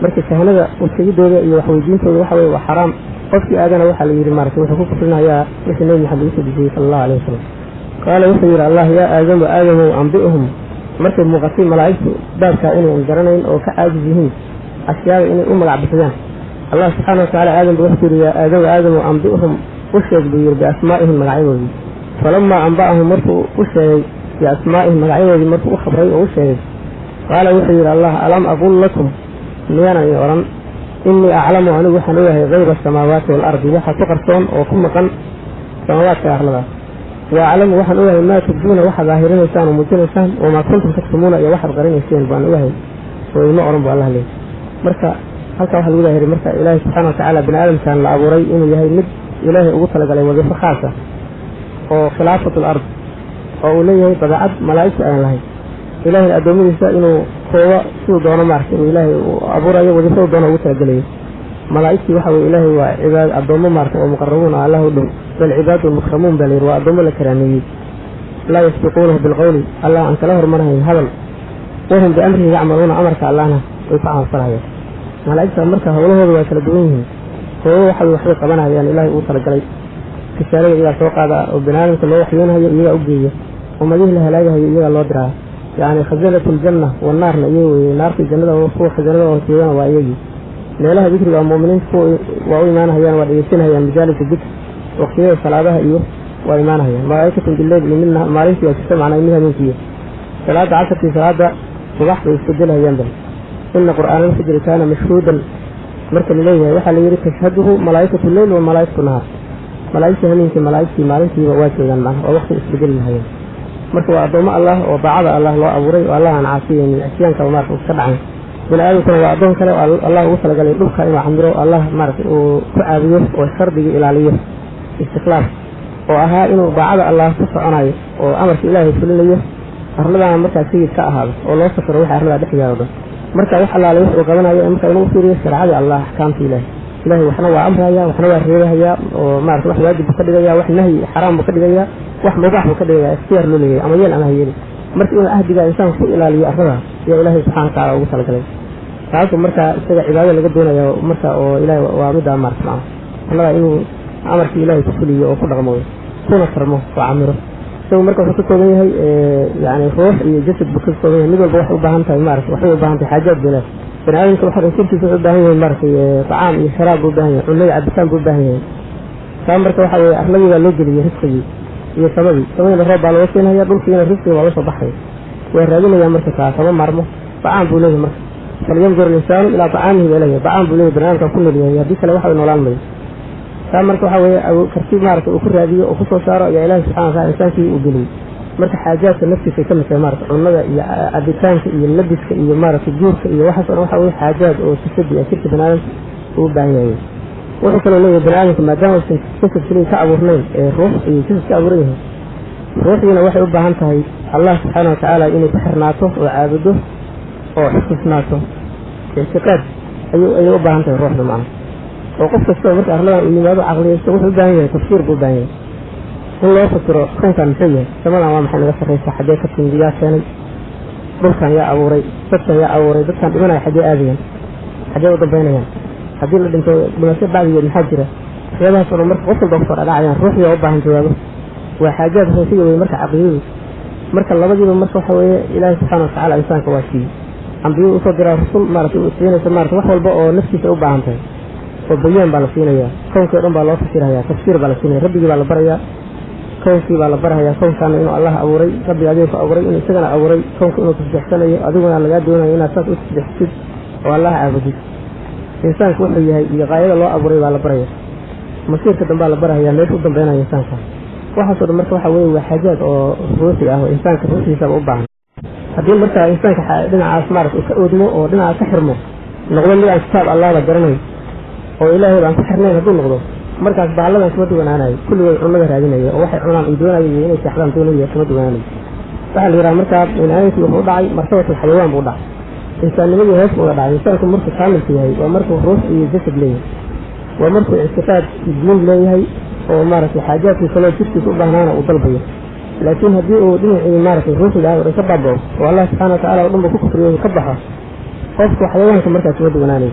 Marka kahanada usheegidooda iyo waxweydiintooda waxa weye waa xaraam. Qofkii aadana waxaa la yidhi maarata wuxuu ku kufrinayaa wixii Nebi Maxamed ugu soo dejiyey sala Allahu alayhi wasalam. Qaala wuxuu yidhi Allah yaa Aadamu, Aadamow, ambi'hum. Markay muuqatay malaa'igtu baabkaa inayan garanayn oo ka caajis yihiin ashyaada inay u magac bixiyaan, Allah subxaana watacaala Aadam buu wuxuu yidhi yaa Aadamu, Aadamow, ambi'hum, u sheeg buu yidhi, biasmaa'ihim, magacyadoodii. Falamaa amba'ahum, markuu u sheegay, biasmaa'ihim, magacyadoodii markuu u khabray oo u sheegay, qaala wuxuu yidhi Allah alam aqul lakum, miyaanan idin odhan innii aclamu, anigu waxaan ogahay hayba asamaawaati waalardi, waxa ku qarsoon oo ku maqan samaawaadka arladaas, wa aclamu, waxaan ogahay maa tubduuna, waxaad daahirinaysaan oo muujinaysaan, wamaa kuntum taktumuuna, iyo waxaad qarinayseen baan ogahay, oo ima odhan bu Allah leeyay. Marka halkaa waxa lagu daahiray marka Ilaahay subxaana watacaala bini aadamkan la abuuray inuu yahay mid Ilaahay ugu talagalay wadiifo khaasa oo khilaafatu alard, oo uu leeyahay dabeecad malaa'igta aan lahayn. Ilahayna addoommadiisa inuu koobo siduu doono maaragtay uu Ilaahay uu abuurayo, wadiifadu doono ugu talagelayo. Malaa'igtii waxa weye Ilaahay waa cibaad, addoommo maarata oo muqarabuun ah, Allah u dhow, bal cibaadun mukramuun baa la yidhi, waa addoommo la karaameeyey. Laa yasbiquunahu bilqowli, Allah aan kala hormarahayn hadal, wahum biamrihi yacmaluuna, amarka Allahna way ku camalfalayaan. Malaa'igta marka howlahooda waa kala duwan yihiin. Hooyo waxa waxbay qabanayaan Ilaahay uu talagalay, risaalada iyagaa soo qaada oo bani aadamka loo waxyoonahayo iyagaa u geeya, ummadihii la halaagahayo iyagaa loo diraa, yacni khasanatu aljanna wanaarna iyaga weeye, naartii jannada kuwa khasanada oo joogana waa iyagii. Meelaha dikriga mu'miniinta kuwa waa u imaanahayaan, waa dhegeysanahayaan, majaalisa dikr waqtiyada salaadaha iyo waa imaanahayaan. Malaa'ikatun bileyl iyo midna maalintii waa jirta, macnaa mid habeenkiiyo salaada casarkii salaada subax bay isbedelahayaan. Bal ina qur'aana alfajri kaana mashhuudan marka laleeyahay waxaa la yidhi tashhaduhu malaa'ikatu leyl wa malaa'ikatu nahaar, malaa'igtii hameenkii malaa'igtii maalintiiba waa joogaan, macnaha waa waqti isbedeli lahayeen. Marka waa addoommo Allah oo daacada Allah loo abuuray oo Allah aan caasiyeynin, cisyaanka maarata uu ka dhacayn. Bini aadamkuna waa addoon kale oo Allah ugu talagalay dhulka inuu camiro, Allah maarata uu ku caabudo oo shardigii ilaaliyo, istikhlaaf oo ahaa inuu daacada Allah ku soconayo oo amarka Ilaahay fulinayo, arladana markaa sayid ka ahaado oo loo safro waxa arladaa dhex yaalo dhan. Marka wax allaale wax uu qabanayo marka inuu fiiriyo shareecadii Allah, axkaamta Ilaahay. Ilaahay waxna waa amraya, waxna waa reebahaya, oo maarata wax waajib buu ka dhigaya, wax nahyi xaraam buu ka dhigaya, wax mubaax buu ka dhigaya, ikhtiyaar loo leeyahay ama yeel ama ha yeeli. Marka inuu ahdiga insaanku ku ilaaliyo arlada ayaa Ilaahay subxana watacaala ugu talagalay, taasu marka isaga cibaado laga doonaya. Marka oo Ilahay waa middaa maarata macna arlada inuu amarkii Ilaahay ku fuliyo oo ku dhaqmo kuna tarmo oo camiro. Isagu marka wuxuu ka kooban yahay yani ruux iyo jasad buu ka kooban yahay. Mid walba waxay u baahan tahay maarata, waxay u baahan tahay xaajaad buu leeyahay. Bani aadamka waxa jirkiisa wuxuu u baahan yahay maaragtay tacaam iyo sharaab buu u baahan yahay, cunno iyo cabitaan buu u baahan yahay. Taa marka waxa weeye arladii baa loo geliyey risqigii iyo samadii. Samadiina roob baa looga keenaya, dhulkiina risqigi waa lasoo baxaya, waa raadinaya. Marka taa kama maarmo, tacaam buu leeyahay. Marka falyandur linsaanu ilaa tacaamihi baa leeyahay, tacaam buu leeyahay bani aadamka ku nool yahay, haddii kale waxa noolaan mayo. Taa marka waxa weeye karti maarata uu ku raadiyo oo kusoo saaro ayaa Ilaahi subxana watacala insaankii uu geliyey. Marka xaajaadka naftiisa ay ka mid tahay maarata cunnada iyo cabitaanka iyo labiska iyo maarata guurka iyo waxaas o dhan, waxa weye xaajaad oo jasadi ah jirka bani aadamka uu u baahan yahay. Wuxuu kaloo leeyahay bani aadamka, maadaama uusan jasad keliya ka abuurnayn ee ruux iyo jasad ka abuuran yahay, ruuxdiina waxay u baahan tahay Allah subxaana watacaala inay ku xirnaato oo caabudo oo xususnaato. Ictiqaad ayay u baahan tahay ruuxda macna. Oo qof kastoo marka arladan uu yimaado caqliyaysto wuxuu u baahan yahay tafsiir buu u baahan yahay, in loo fasiro kownkan muxuu yahay, samadan waa maxay naga sarraysa, xaggee ka timid, yaa keenay dhulkan, yaa abuuray dadkan, yaa abuuray dadkan dhimanaya, xaggee aadayaan, xaggee u dambaynayaan, haddii la dhinto dhimasho bacdigeed maxaa jira. Waxyaabahaas oo dhan marka qof walba kusoo dhadhacayaan, ruuxdii waa u baahan jawaabo. Waa xaajaad ruuxiya wey marka caqiidadu. Marka labadiiba marka waxa weeye Ilaahay subxaana watacaala insaanka waa siiyey, ambiyuu usoo diraa rusul maarata u siinaysa maarata wax walba oo naftiisa u baahan tahay, oo bayaan baa la siinayaa, kownkii o dhan baa loo fasirhayaa, tafsiir baa la siinaya, rabbigii baa la barayaa, kownkii baa la barahayaa, kownkaana inuu Allah abuuray, rabbiga adiga ku abuuray inuu isagana abuuray, kownka inuu tasbiixsanayo, adiguna lagaa doonayo inaad saas u tasbiixsid oo Allah caabudid. Insaanku wuxuu yahay iyo qaayada loo abuuray baa la baraya, masiirka dambaa la barahayaa, meesha u dambeynaya insaanka. Waxaasoo dhan marka waxa weeye waa xaajaad oo ruuxi ah oo insaanka ruuxdiisaba u baahan. Haddii marka insaanka dhinacaas maarata uu ka oodmo oo dhinacaas ka xirmo, noqdo mid aan kitaab Allahba garanayn oo Ilaahay baan ku xirnayn hadduu noqdo, markaas bahalladan kuma duwanaanayo, kulligood cunnada raadinaya oo waxay cunaan ay doonaya iyo inay seexdaan doonaya kuma duwanaanayo. Waxaa la yidhaha markaa biniaadamkii wuxuu u dhacay martabatul xayawaan buu u dhacay, insaannimadii hoos buu uga dhacay. Insaanku markuu kaamilka yahay waa markuu ruux iyo jasad leeyahay, waa markuu ictiqaad diin leeyahay oo maaragtay xaajaadkii kaloo jirkiisa u baahnaana uu dalbayo. Laakiin haddii uu dhinacii maaragtay ruuxiga ah oo dhan ka baabao oo Allah subxana watacala o dhan ba ku kufriyo ka baxo, qofku xayawaanka markaas kuma duwanaanayo.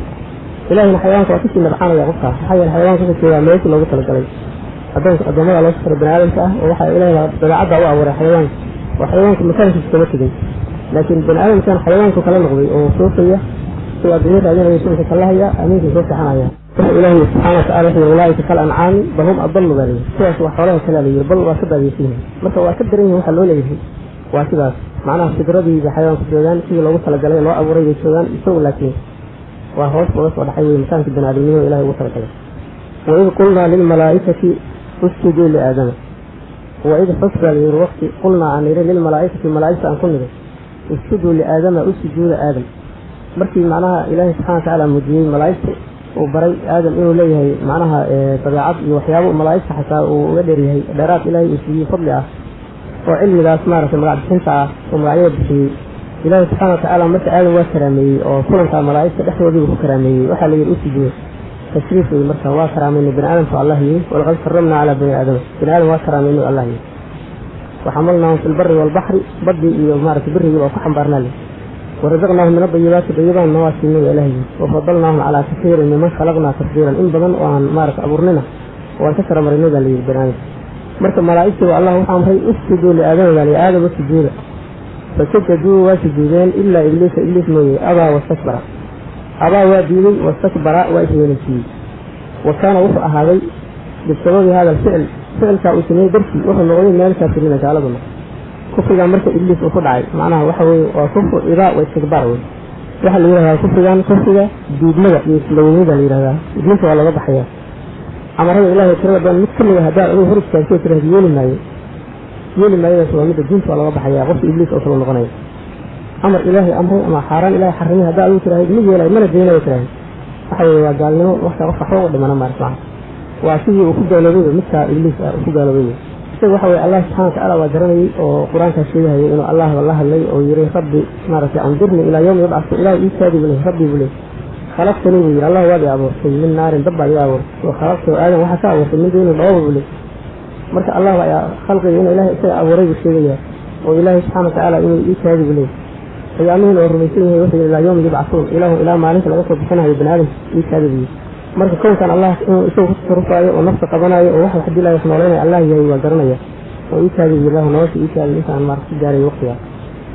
Ilahina xayawaanka waa kasii nabcaanaya qofkaas, maxaa yeele xayawaanka wuxuu joogaa meeshii loogu talagalay, adoonka addoommada loo safiray bani aadamka ah, oo waxaa Ilahay dabeecadda u abuuray xayawaanka, oo xayawaanka makaankiisa kama tegin. Laakiin bani aadamkan xayawaanku kala noqday oo soofaya, suu adduunyo raadinaya, suulka kalahaya, amiinkii soo seexanaya. Wuxuu Ilaahay subxaana watacala wuxuu yiri ulaaika kal ancaami bal hum adallu baa layidhi, kuwaas waa xoolaha kalea la yiri, bal waa ka baadiyeysan yihin, marka waa ka daran yihin. Waxaa loo leeyahay waa sidaas, macnaha fidradii bay xayawaanku joogaan, sidii loogu talagalay loo abuuray bay joogaan, isagu laakiin waa hoos uga soo dhaxay wey makaankii bani aadamnimo Ilahay ugu talagalay. Waid qulnaa lilmalaa'ikati usjuduu liaadama, waid xus baa layidhi waqti qulnaa aan nidhi lilmalaa'ikati malaa'igta aan ku nidhi usjuduu liaadama, u sujuuda Aadam. Markii macnaha Ilaahay subxana watacaala muujiyey malaa'igta uu baray Aadam inuu leeyahay macnaha dabeecad iyo waxyaabo malaa'igta xataa uu uga dheeryahay, dheeraad Ilaahay uu siiyey fadli ah oo cilmigaas maaragtay magac bixinta ah oo magacyada bixiyey Ilaahay subxana watacaala. Marka Aadam waa karaameeyey oo kulanka malaa'igta dhexdoodiibu ku karaameeyey, waxaa la yidhi u sujuuda, tashriif wey. Marka waa karaameynay bani aadamku Allah yidhi, walaqad karamnaa calaa bani aadama, bani aadam waa karaameynay Allah yidhi. Waxamalnaahum fi lbari waalbaxri, badii iyo maaragtay birigii baa ku xambaarnaa leh. Warasaqnaahum min adayibaati, dayibaanna waa siinay waa Ilaah yidhi. Wafadalnaahum calaa kasiirin miman khalaqnaa tafdiilan, in badan oo aan maaragta abuurnina waan ka saramarinay baa layidhi bani aadamka. Marka malaa'igtii waa Allah wuxuu amray usjuduu liaadama baa layidhi, Aadam u sujuuda. Fasajaduu, waa sujuudeen, ilaa Ibliisa, Ibliis mooye, abaa wastakbara, abaa waa diiday, wastakbara waa isweynaysiiyey. Wa kaana wuxuu ahaaday bisababi hada alficil, ficilkaa uu sameeyey dartii wuxuu noqday min alkaafiriina, gaaladu noqday. Kufrigan marka Ibliis uu ku dhacay macnaha waxa weye waa kufru ibaa wa istikbaar wey. Waxaa la yidhahdaa kufrigan kufriga diidmada iyo islaweynida la yidhahdaa. Diinta waa looga baxaya amarada Ilahay tirada badan mid kamid a haddaad adigu hor istaagtoo tirahda yeeli maayo, yeeli maayadaas waa midda diinta waa looga baxaya. Qofka Ibliis oo kale noqonaya, amar Ilaahay amray ama xaaraan Ilahay xarimay haddaa adigu tiraahid ma yeelayo mana daynayo tiraahid, waxa weye waa gaalnimo. Waxka qofka waxba u dhimana maarata waa sidii uu ku gaaloobayba midkaa Ibliis ah uu ku gaaloobay isaga. Waxa weye Allah subxana watacaala waa garanayay oo qur-aankaa sheegahayay inuu Allahba la hadlay oo yiri rabbi maaragtay andirni ilaa yawmi yubcasu, Ilahay ii kaadi buu leey. Rabbi buu leey khalaqtanii buu yidhi, Allah waad i abuurtay min naarin, dab baad iga abuurtay, wa khalaqta Aadam waxaa ka abuurtay min diinin, dhooba buu leey. Marka Allah baa khalqiga inuu Ilahay isaga abuuray buu sheegaya oo Ilaahay subxana watacaala inuu ii kaadi buu leey. Qiyaamihiin oo rumaysan yahay wuxuu yidhi ilaa yawmi yubcasuun, Ilaahu ilaa maalinta laga soo bixinayo bani aadamka ii kaadi buu yidhi. Marka kownkan Allah inuu isagu ku tasarufaayo oo nafta qabanayo oo wax wax dilaayo wax nooleynaya Allah yahay waa garanaya. Oo ii kaadi ilaahu nolosha ii kaadi intaan maaragta ku gaaray waqtiga.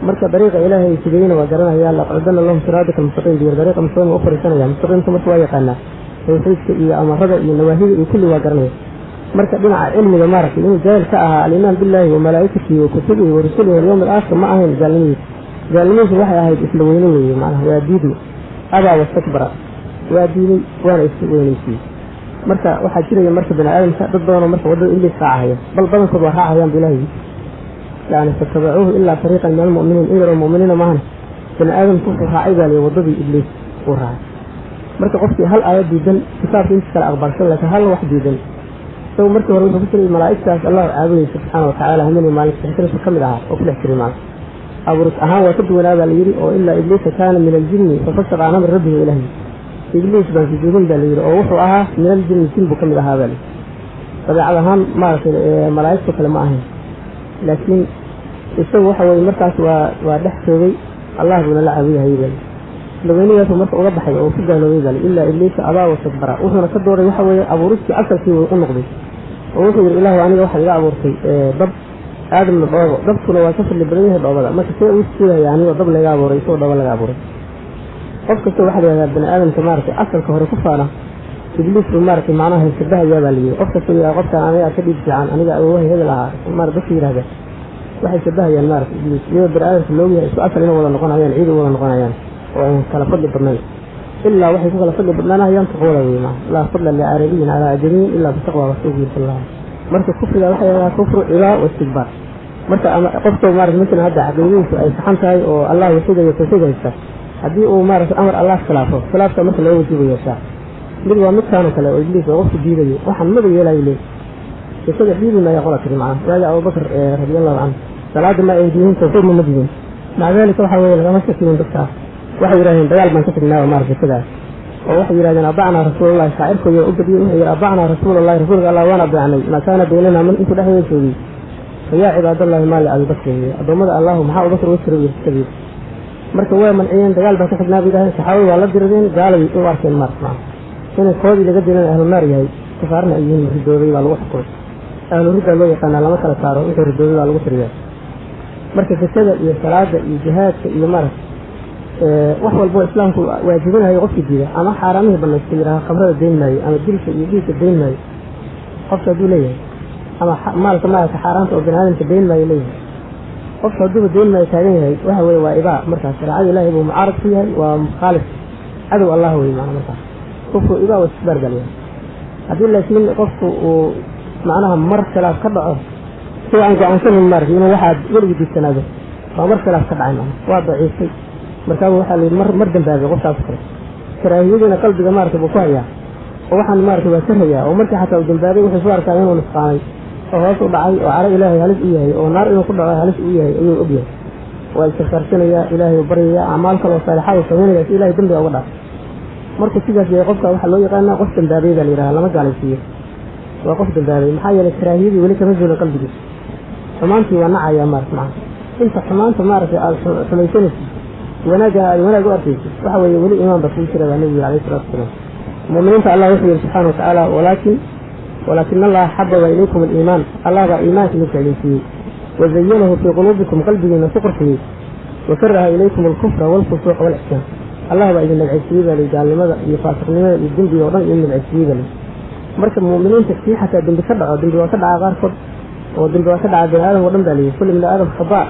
Marka dariiqa Ilaahay sidayna waa garanaya, laqcudana lahum siraadaka almustaqiim biyo dariiqa mustaqiim u fariisanaya. Mustaqiimka marka waa yaqaanaa, tawxiidka iyo amarada iyo nawaahida iyo kulli waa garanaya. Marka dhinaca cilmiga maaragtay inuu jaahil ka ahaa aliimaan billahi wa malaa'ikatihi wa kutubihi wa rusulihi walyawmi alaakhir ma ahayn gaalnimadiisa. Gaalnimadiisu waxay ahayd isla weyne weeye, macnaha waa diidmo, abaa wastakbara, waa diiday waana isku weynaysiiyey. Marka waxaa jiraya marka bani aadamka dad badanoo marka waddada Ibliis raacahaya, bal badankood waa raacayaan bu Ilahi, yani fatabacuuhu ilaa fariiqan min almu'miniin, in yaroo mu'miniina maahan. Bani aadamku wuxuu raacay baa liyi waddadii Ibliis uu raacay. Marka qofkii hal aayad diidan, kitaabka intiis kale aqbalsan, laakiin hal wax diidan, isagu markii hore wuxuu ku jiray malaa'igtaas Allah caabudaysa subxaana watacaala hameenii maalinta xikrisu ka mid ahaa oo ku dhex jiray. Maalin abuuris ahaan waa ka duwanaa baa la yidhi, oo ilaa Ibliisa kaana min aljinni fafasaqa can amri rabbihi. Ilahi Ibliis baan sujuudin baa la yidhi, oo wuxuu ahaa min aljinni, jin buu ka mid ahaa baa la yidhi. Dabeecad ahaan maaragtay malaa'igto kale ma ahayn, laakiin isagu waxa weye markaas waa dhex joogay, Allah buuna la caabudahayay baa layidhi. Laweynadaasuu marka uga baxay oo ku gaaloobay baa ilaa Ibliisa abaa wastakbara. Wuxuuna ka dooray waxa weeye abuuristii asalkii u noqday, oo wuxuu yidhi: Ilaahu, aniga waxaad iga abuurtay dab, Aadamna dhoobo, dabkuna waa ka fadli badan yahay dhoobada. Marka see uu suudaya anigoo dab laga abuuray, isagoo dhoobo laga abuuray? Qof kasta waxaa la yihahdaa bani aadamka maaragtay asalka hore ku faana Ibliis buu maaragtay macnaha shabahayaa baa la yidhi. Qof kasta yidhaha qofkaan aniga ka dhiig fiican, aniga awowahay hebel ahaa, maara dadka yidhahda waxay shabahayaan maaragtay Ibliis, iyadoo bani aadamka loogu yahay isku asal inay wada noqonayaan, ciid u wada noqonayaan oo ay kala fadli badnayn, ilaa waxay ku kala fadli badnaanayaan taqwada wey. Maa laa fadla licarabiyin calaa ajamiyin ilaa bitaqwa, rasuulku yiri sal Allah. Marka kufriga waxay yidhahdaa kufru ibaa wa istikbaar. Marka ama qofka maarata masalan hadda caqiidadiisu ay saxan tahay oo Allah waxidayo tawxiid haysta, haddii uu maaragtay amar Allah khilaafo, khilaafka marka laba wajibu yeeshaa. Mid waa midkaanoo kale oo Ibliis oo qofku diidayo, waxaan mada yeelayo leey, isaga dhiibi maya. Qola tiri macna waagi Abubakar radiallahu canhu salaada ma ay diidin, tawxiidna ma diidin. Maca dalika waxa weeye lagama shakiyin dadkaas. Waxay yidhahdeen dagaal baan ka tagnaa maarata sidaas, oo waxay yidhahdeen adacnaa rasuulallahi. Shaacirkooda u badiyey wuxuu yidhi: adacnaa rasuulallahi, rasuulka Allah waan adeecnay, maa kaana baynana man intuu dhexdeeda joogay, fayaa cibaadallahi maa li Abibakrin, addoommada Allahu maxaa Abubakar uga jira yiri. Marka waa manciyeen, dagaal baan ka xignaa bay yidhahdeen. Saxaabadu waa la dirideen, gaalay u arkeen maarata macna inay koodii laga dilan ahlu naar yahay, kufaarna ay yihiin. Ridoobay baa lagu xukumay, ahlu ridda loo yaqaanaa, lama kala saaro, wuxuu ridoobay baa lagu tiriyaa. Marka zakada iyo salaada iyo jihaadka iyo maarata wax walbo islaamku waajibinayo qofkii diida ama xaaraamihii banaystay, yidhaha khamrada dayn maayo ama dilka iyo dhiigka dayn maayo qofka hadduu leeyahay, ama maalka maarata xaaraanta oo bani aadamka dayn maayo leeyahay, qofka hadduuba dayn maayo taagan yahay, waxa weye waa ibaa. Markaas shareecada Ilaahay buu mucaarad ku yahay, waa mukhaalif, cadow Allah wey macna. Markaas kufru ibaa wa istikbaar baa layahay. Haddii laakiin qofku uu macnaha mar khilaaf ka dhaco, sida aan go-aansanin maarata inuu waxaad weligii diidsanaado, waa mar khilaaf ka dhacay macna waa daciifay. Markaaba waxaa la yidhi mar dambaabay qofkaas kale, karaahiyadiina qalbiga maarata buu ku hayaa, oo waxaan maarata waa karhayaa, oo markii xataa uu dambaabay wuxuu soo arkaa inuu nusqaamay oo hoos u dhacay oo caro Ilaahay halis u yahay oo naar inuu ku dhaco halis u yahay ayuu og yahay. Waa istikfaarsanaya, Ilaahay u baryaya, acmaal kaloo saalixaad uu samaynaya si Ilahay dembiga uga dhaaf. Markuu sidaas yahay qofka waxaa loo yaqaanaa qof dambaabay baa la yidhaha, lama gaalaysiiyo, waa qof dambaabay. Maxaa yeelay karaahiyadii weli kama zuulin qalbigiisa, xumaantii waa nacaya maarata macana. Inta xumaanta maaragtay aada xumaysanaysid, wanaagana aad wanaag u arkaysid, waxa weeye weli iimaan baa kugu jira baa Nebigu yiri alayhi salatu wasalaam. Mu'miniinta Allah wuxuu yihi subxaana watacaala: walaakina Allaha xababa ilaykum aliimaan, Allah baa iimaanka idin jeclaysiiyey, wazayanahu fii quluubikum, qalbigiina ku qurxiyey, wakaraha ilaykum alkufra walfusuuqa walcisyaan. Allah baa idin nabcaysiiyey baa lihi, gaalnimada iyo faasiqnimada iyo dembiga oo dhan idin nabcaysiiyey baa lihi. Marka mu'miniinta kii xataa dembi ka dhaco, dembi waa ka dhaca qaarkood, oo dembi waa ka dhaca bani aadam oo dhan baa lihi, kulli bani aadam khata,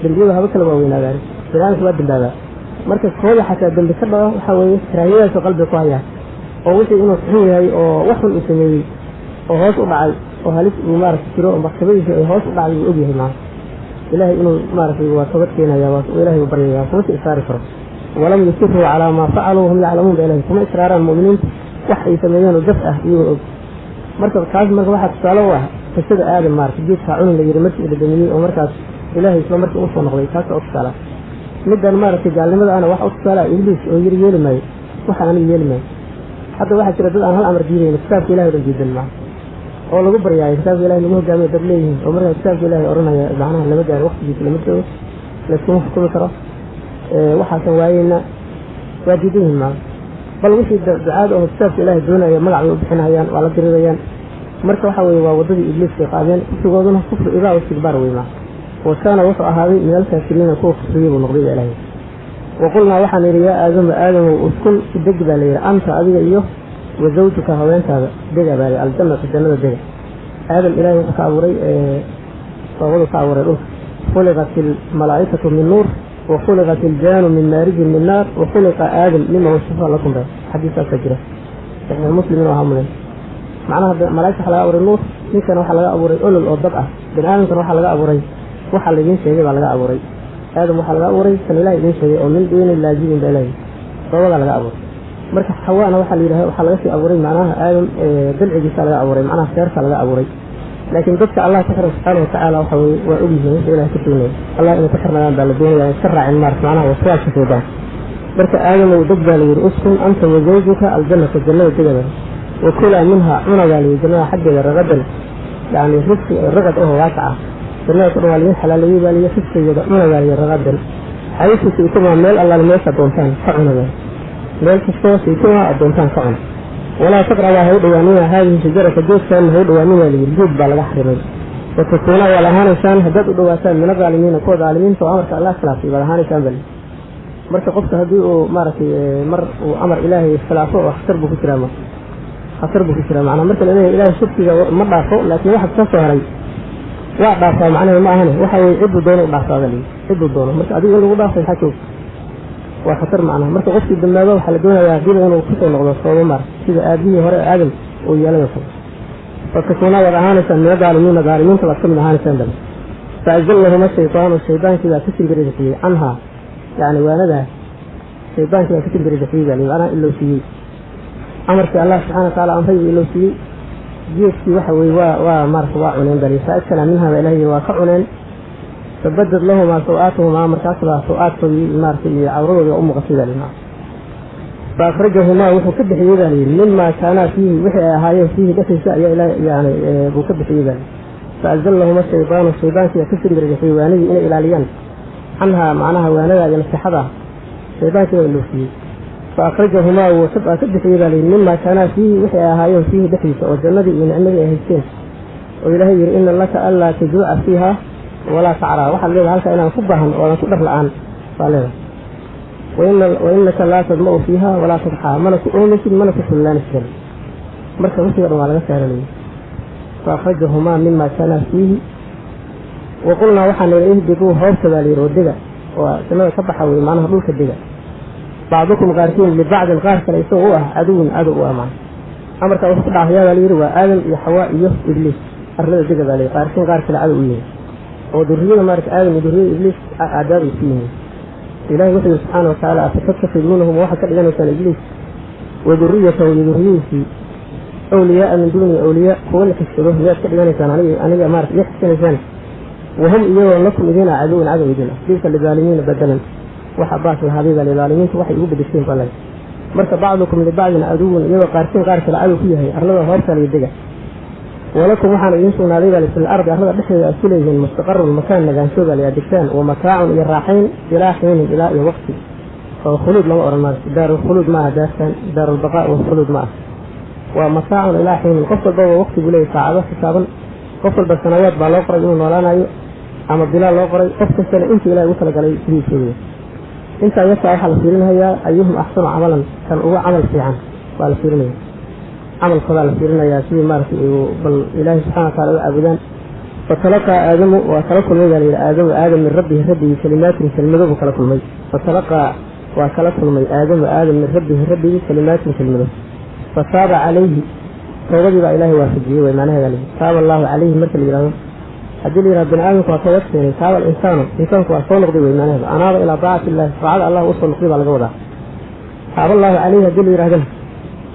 dembiyadu haba kala waaweynaadaan, bani aadamka waa dembaabaa. Marka kooda xataa dembi ka dhaco, waxaa weeye karaahiyadaasoo qalbiga ku hayaa, oo wixii inuu xun yahay oo wax xun uu sameeyey oo hoos u dhacay oo halis uu maaragtay jiro oo martabadiisa ay hoos u dhacday uu ogyahay maana. Ilaahay inuu maaragtay waa toobad keenaya, waa Ilaahay uu baryaya, kuma si israari karo. Walam yusiruu calaa maa facaluu hum yaclamuun ba Ilahay kuma israaraan mu'miniintu wax ay sameeyeen oo jaf ah iyagoo og. Marka taas marka waxaa tusaale u ah qisada Aadam, maaragtay geedkaa cunin la yidhi markii uu dhadhamiyey oo markaas Ilaahay isla markii usoo noqday, taas oo tusaala. Middan maaragtay gaalnimada ana waxa u tusaala Ibliis oo yiri yeeli maayo waxaan aniga yeeli maayo. Hadda waxaa jira dad aan hal amar diidayn, kitaabka Ilahay o dhan diidan maa, oo lagu baryaayo kitaabka Ilahay lagu hogaamiyo dad leeyihiin, oo markaa kitaabka Ilahay odhanaya macnaha lama gaaro waqtigiisa, lama joogo, layskuma xukumi karo, waxaasan waayeyna, waa diidan yihiin maa. Bal wixii ducaada oo kitaabka Ilahay doonaya magac bay u bixinayaan, waa la dirirayaan. Marka waxa weeye waa waddadii Ibliiskay qaadeen, kufrigooduna kufri ibaa istikbaar wey maa. Wa kaana wuxuu ahaaday min alkaafiriina, kuwa kufriyey buu noqday baa Ilaahay. Wa qulnaa waxaan idhi yaa Aadamu, Aadamow, uskun deg baa la yidhi, anta adiga iyo wa zawjuka haweentaada dega baa la aljannata, jannada dega. Aadam Ilaahay wuxuu ka abuuray toobadu ka abuuray dhulka. Khuliqat ilmalaa'ikatu min nuur wa khuliqat iljaanu min maarijin min naar wa khuliqa Aadam mima wasifa lakum ba xadiiskaasaa jira Saxiix Muslim inuu ahaa mudan. Macnaha malaa'igta waxaa laga abuuray nuur, ninkana waxaa laga abuuray olol oo dab ah, bani aadamkana waxaa laga abuuray waxa laidiin sheegay baa laga abuuray. Aadam waxaa laga abuuray kan Ilahay idiin sheegay oo min diinin laazibin baa Ilahay toobadaa laga abuuray. Marka Xawaana waxaa la yidhaha waxaa laga sii abuuray macnaha Aadam dilcigiisa laga abuuray, macnaha feerka laga abuuray. Laakiin dadka Allah ku xiran subxaana watacaala waxa weye waa ogyihiin wixii Ilahay ka doonaya. Allah inay ku xirnadaan baa la doonaya, iska raacin maarata macnaha waswaaska shaydaan. Marka Aadamow deg baa la yidhi, uskun anta wa zawjuka aljannata, jannada degaba, wa kulaa minha cuna baa la yidhi jannada xaggeeda ragadan, yacni risqi ragad oo waasac ah. Jannada ku dhan waa laidin xalaaleeyey baa la yidhi, risqigeeda cuna baa la yidhi ragadan xaysu shi'tumaa, meel allaale meesha doontaan ka cuna baa, meel kastoo shi'tumaa aad doontaan ka cuna. Walaa taqrabaa ha u dhowaanina haadihi shajarata, geedkaana ha u dhowaanina la yidhi, geed baa laga xarimay. Watakuunaa waad ahaanaysaan haddaad u dhowaataan min adaalimiina, kuwa daalimiinta oo amarka Allah khilaafay baad ahaanaysaan bal. Marka qofka haddii uu maaragtay mar uu amar Ilaahay khilaafo oo khatar buu ku jiraa, ma khatar buu ku jiraa macnaha. Marka la leeyahay Ilaahay shirkiga ma dhaafo, laakiin waxa ka soo haray waa dhaafaa macnaha ma ahane, waxa weye cidduu doono u dhaafaa baa layidhi, cidduu doono. Marka adiga in lagu dhaafay maxaa joog waa khatar macnaha. Marka qofkii dambaaba waxaa la doonayaa hadiiba inuu kusoo noqdo soobo maar sida aabihii hore Aadam uu yeelay oo kale. Fatakuunaa waad ahaanaysaan min adaalimiina, daalimiinta baad ka mid ahaanaysaan bal. Faazallahuma shaytaanu, shaydaankii baa ka simbirixiyey canhaa, yacni waanadaa shaydaankii baa ka simbirixiyey baa macnaha ilowsiiyey amarkii Allah subxana watacaala amray buu ilowsiiyey. Geedkii waxa weye waa maarata waa cuneen bal. Fa-akala minha baa Ilahay waa ka cuneen. Fabadad lahumaa saw-aatuhumaa, markaas baa saw-aadkoodii maarata iyo cawradoodii waa u muuqatay baa layidhi. Fa akhrajahumaa wuxuu ka bixiyey baa layidhi mimaa kaanaa fiihi, wixii ay ahaayeen fiihi dhexdiisa ayaa Ilaah yani buu ka bixiyey baa layidhi. Faazallahuma shaydaanu, shaydaankii baa ka simbirixiyey waanadii inay ilaaliyaan canhaa, macnaha waanadaa iyo nasixada shaydaankii baa ilowsiiyey. Fa akhrajahumaa wuu ka bixiyey baa layidhi mimaa kaanaa fiihi, wixii ay ahaayeen fiihi dhexdiisa oo jannadii iyo nicmadii ay haysteen oo Ilaahay yidhi ina laka anlaa tajuuca fiiha walaa tacraa, waxaad leedahay halkaa inaan ku baahan oodan ku dhar la-aan baa leedahay. Wa inaka laa tadma'u fiiha walaa tadxaa, mana ku oomaysid mana ku xullaanaysid. Marka wixii o dhan waa laga saaranayay. Fa akhrajahumaa mima kaana fiihi. Wa qulnaa waxaan nidhi ihbituu hoobta baa layidhi oo dega oo jannada ka baxa wey macnaha dhulka dega, bacdukum qaarkiin libacdin qaar kale isagoo u ah caduwun, cadow u ah. Macna amarkaa wuxuu ku dhacayaa baa layidhi waa Aadam iyo Xawaa iyo Ibliis. Arlada dega baa layidhi, qaarkiin qaar kale cadow u yihin oo durriyada maarata Aadam iyo durriyada Ibliis cadaab ay ku yihiin. Ilahay wuxuu yihi subxaana watacaala afatattakhiduunahum, waxaad ka dhiganaysaan Ibliis wa duriyatahu iyo durriyadiisii awliyaaa min duuni, awliyaa kuwa la xigsado miyaad ka dhiganaysaan aniga maarata iga xigsanaysaan, wahum iyagoo lakum idin ah caduwun, cadow idin ah. Bisa lidaalimiina badalan, waxa baas lahaaday baa lidaalimiintu waxay ugu bedesheen baa lay. Marka bacdukum libacdin caduwun, iyagoo qaarkiin qaar kale cadow ku yahay arlada hoobta layo dega. Walakum waxaana idiin sugnaaday baa fil ardi, arlada dhexdeeda aad ku leeyihiin mustaqarun, makaan nagaansho baa la degtaan, wa mataacun iyo raaxayn, ilaa xiinin, ilaa iyo waqti oo khuluud lama oran maayo. Daarulkhuluud maaha daartan, daarulbaqaa walkhuluud ma ah, waa mataacun ilaa xiinin. Qof walbaba waqti buu leeyahy, saacado xisaaban. Qof walba sanawaad baa loo qoray inuu noolaanayo ama bilaa loo qoray, qof kastana intii Ilahay ugu talagalay sidii sheegaya. Intaa yartaa waxaa la fiirinayaa ayuhum axsanu camalan, kan ugu camal fiican baa la fiirinaya, camalkoodaa la fiirinayaa sidii maaragtay bal Ilaahay subxana watacala u caabudaan. Fatalaqaa Aadamu waa kala kulmay baa layidhi Aadamu Aadam min rabbihi, rabbigii kalimaatin kelmado buu kala kulmay. Fatalaqaa waa kala kulmay Aadamu Aadam min rabbihi, rabbigii kalimaatin kelmado. Fataaba calayhi, toobadii baa Ilaahay waafajiyey way macnaheeda layidhi taaba Allahu calayhi. Marka la yidhahdo, haddii la yidhahdo bani aadamku waa toobad keenay, taaba alinsaanu, insaanku waa soo noqday wey macnaheedu, anaaba ilaa daacati illahi, daacada Allah usoo noqday baa laga wadaa. Taaba Allahu calayhi haddii la yidhahdana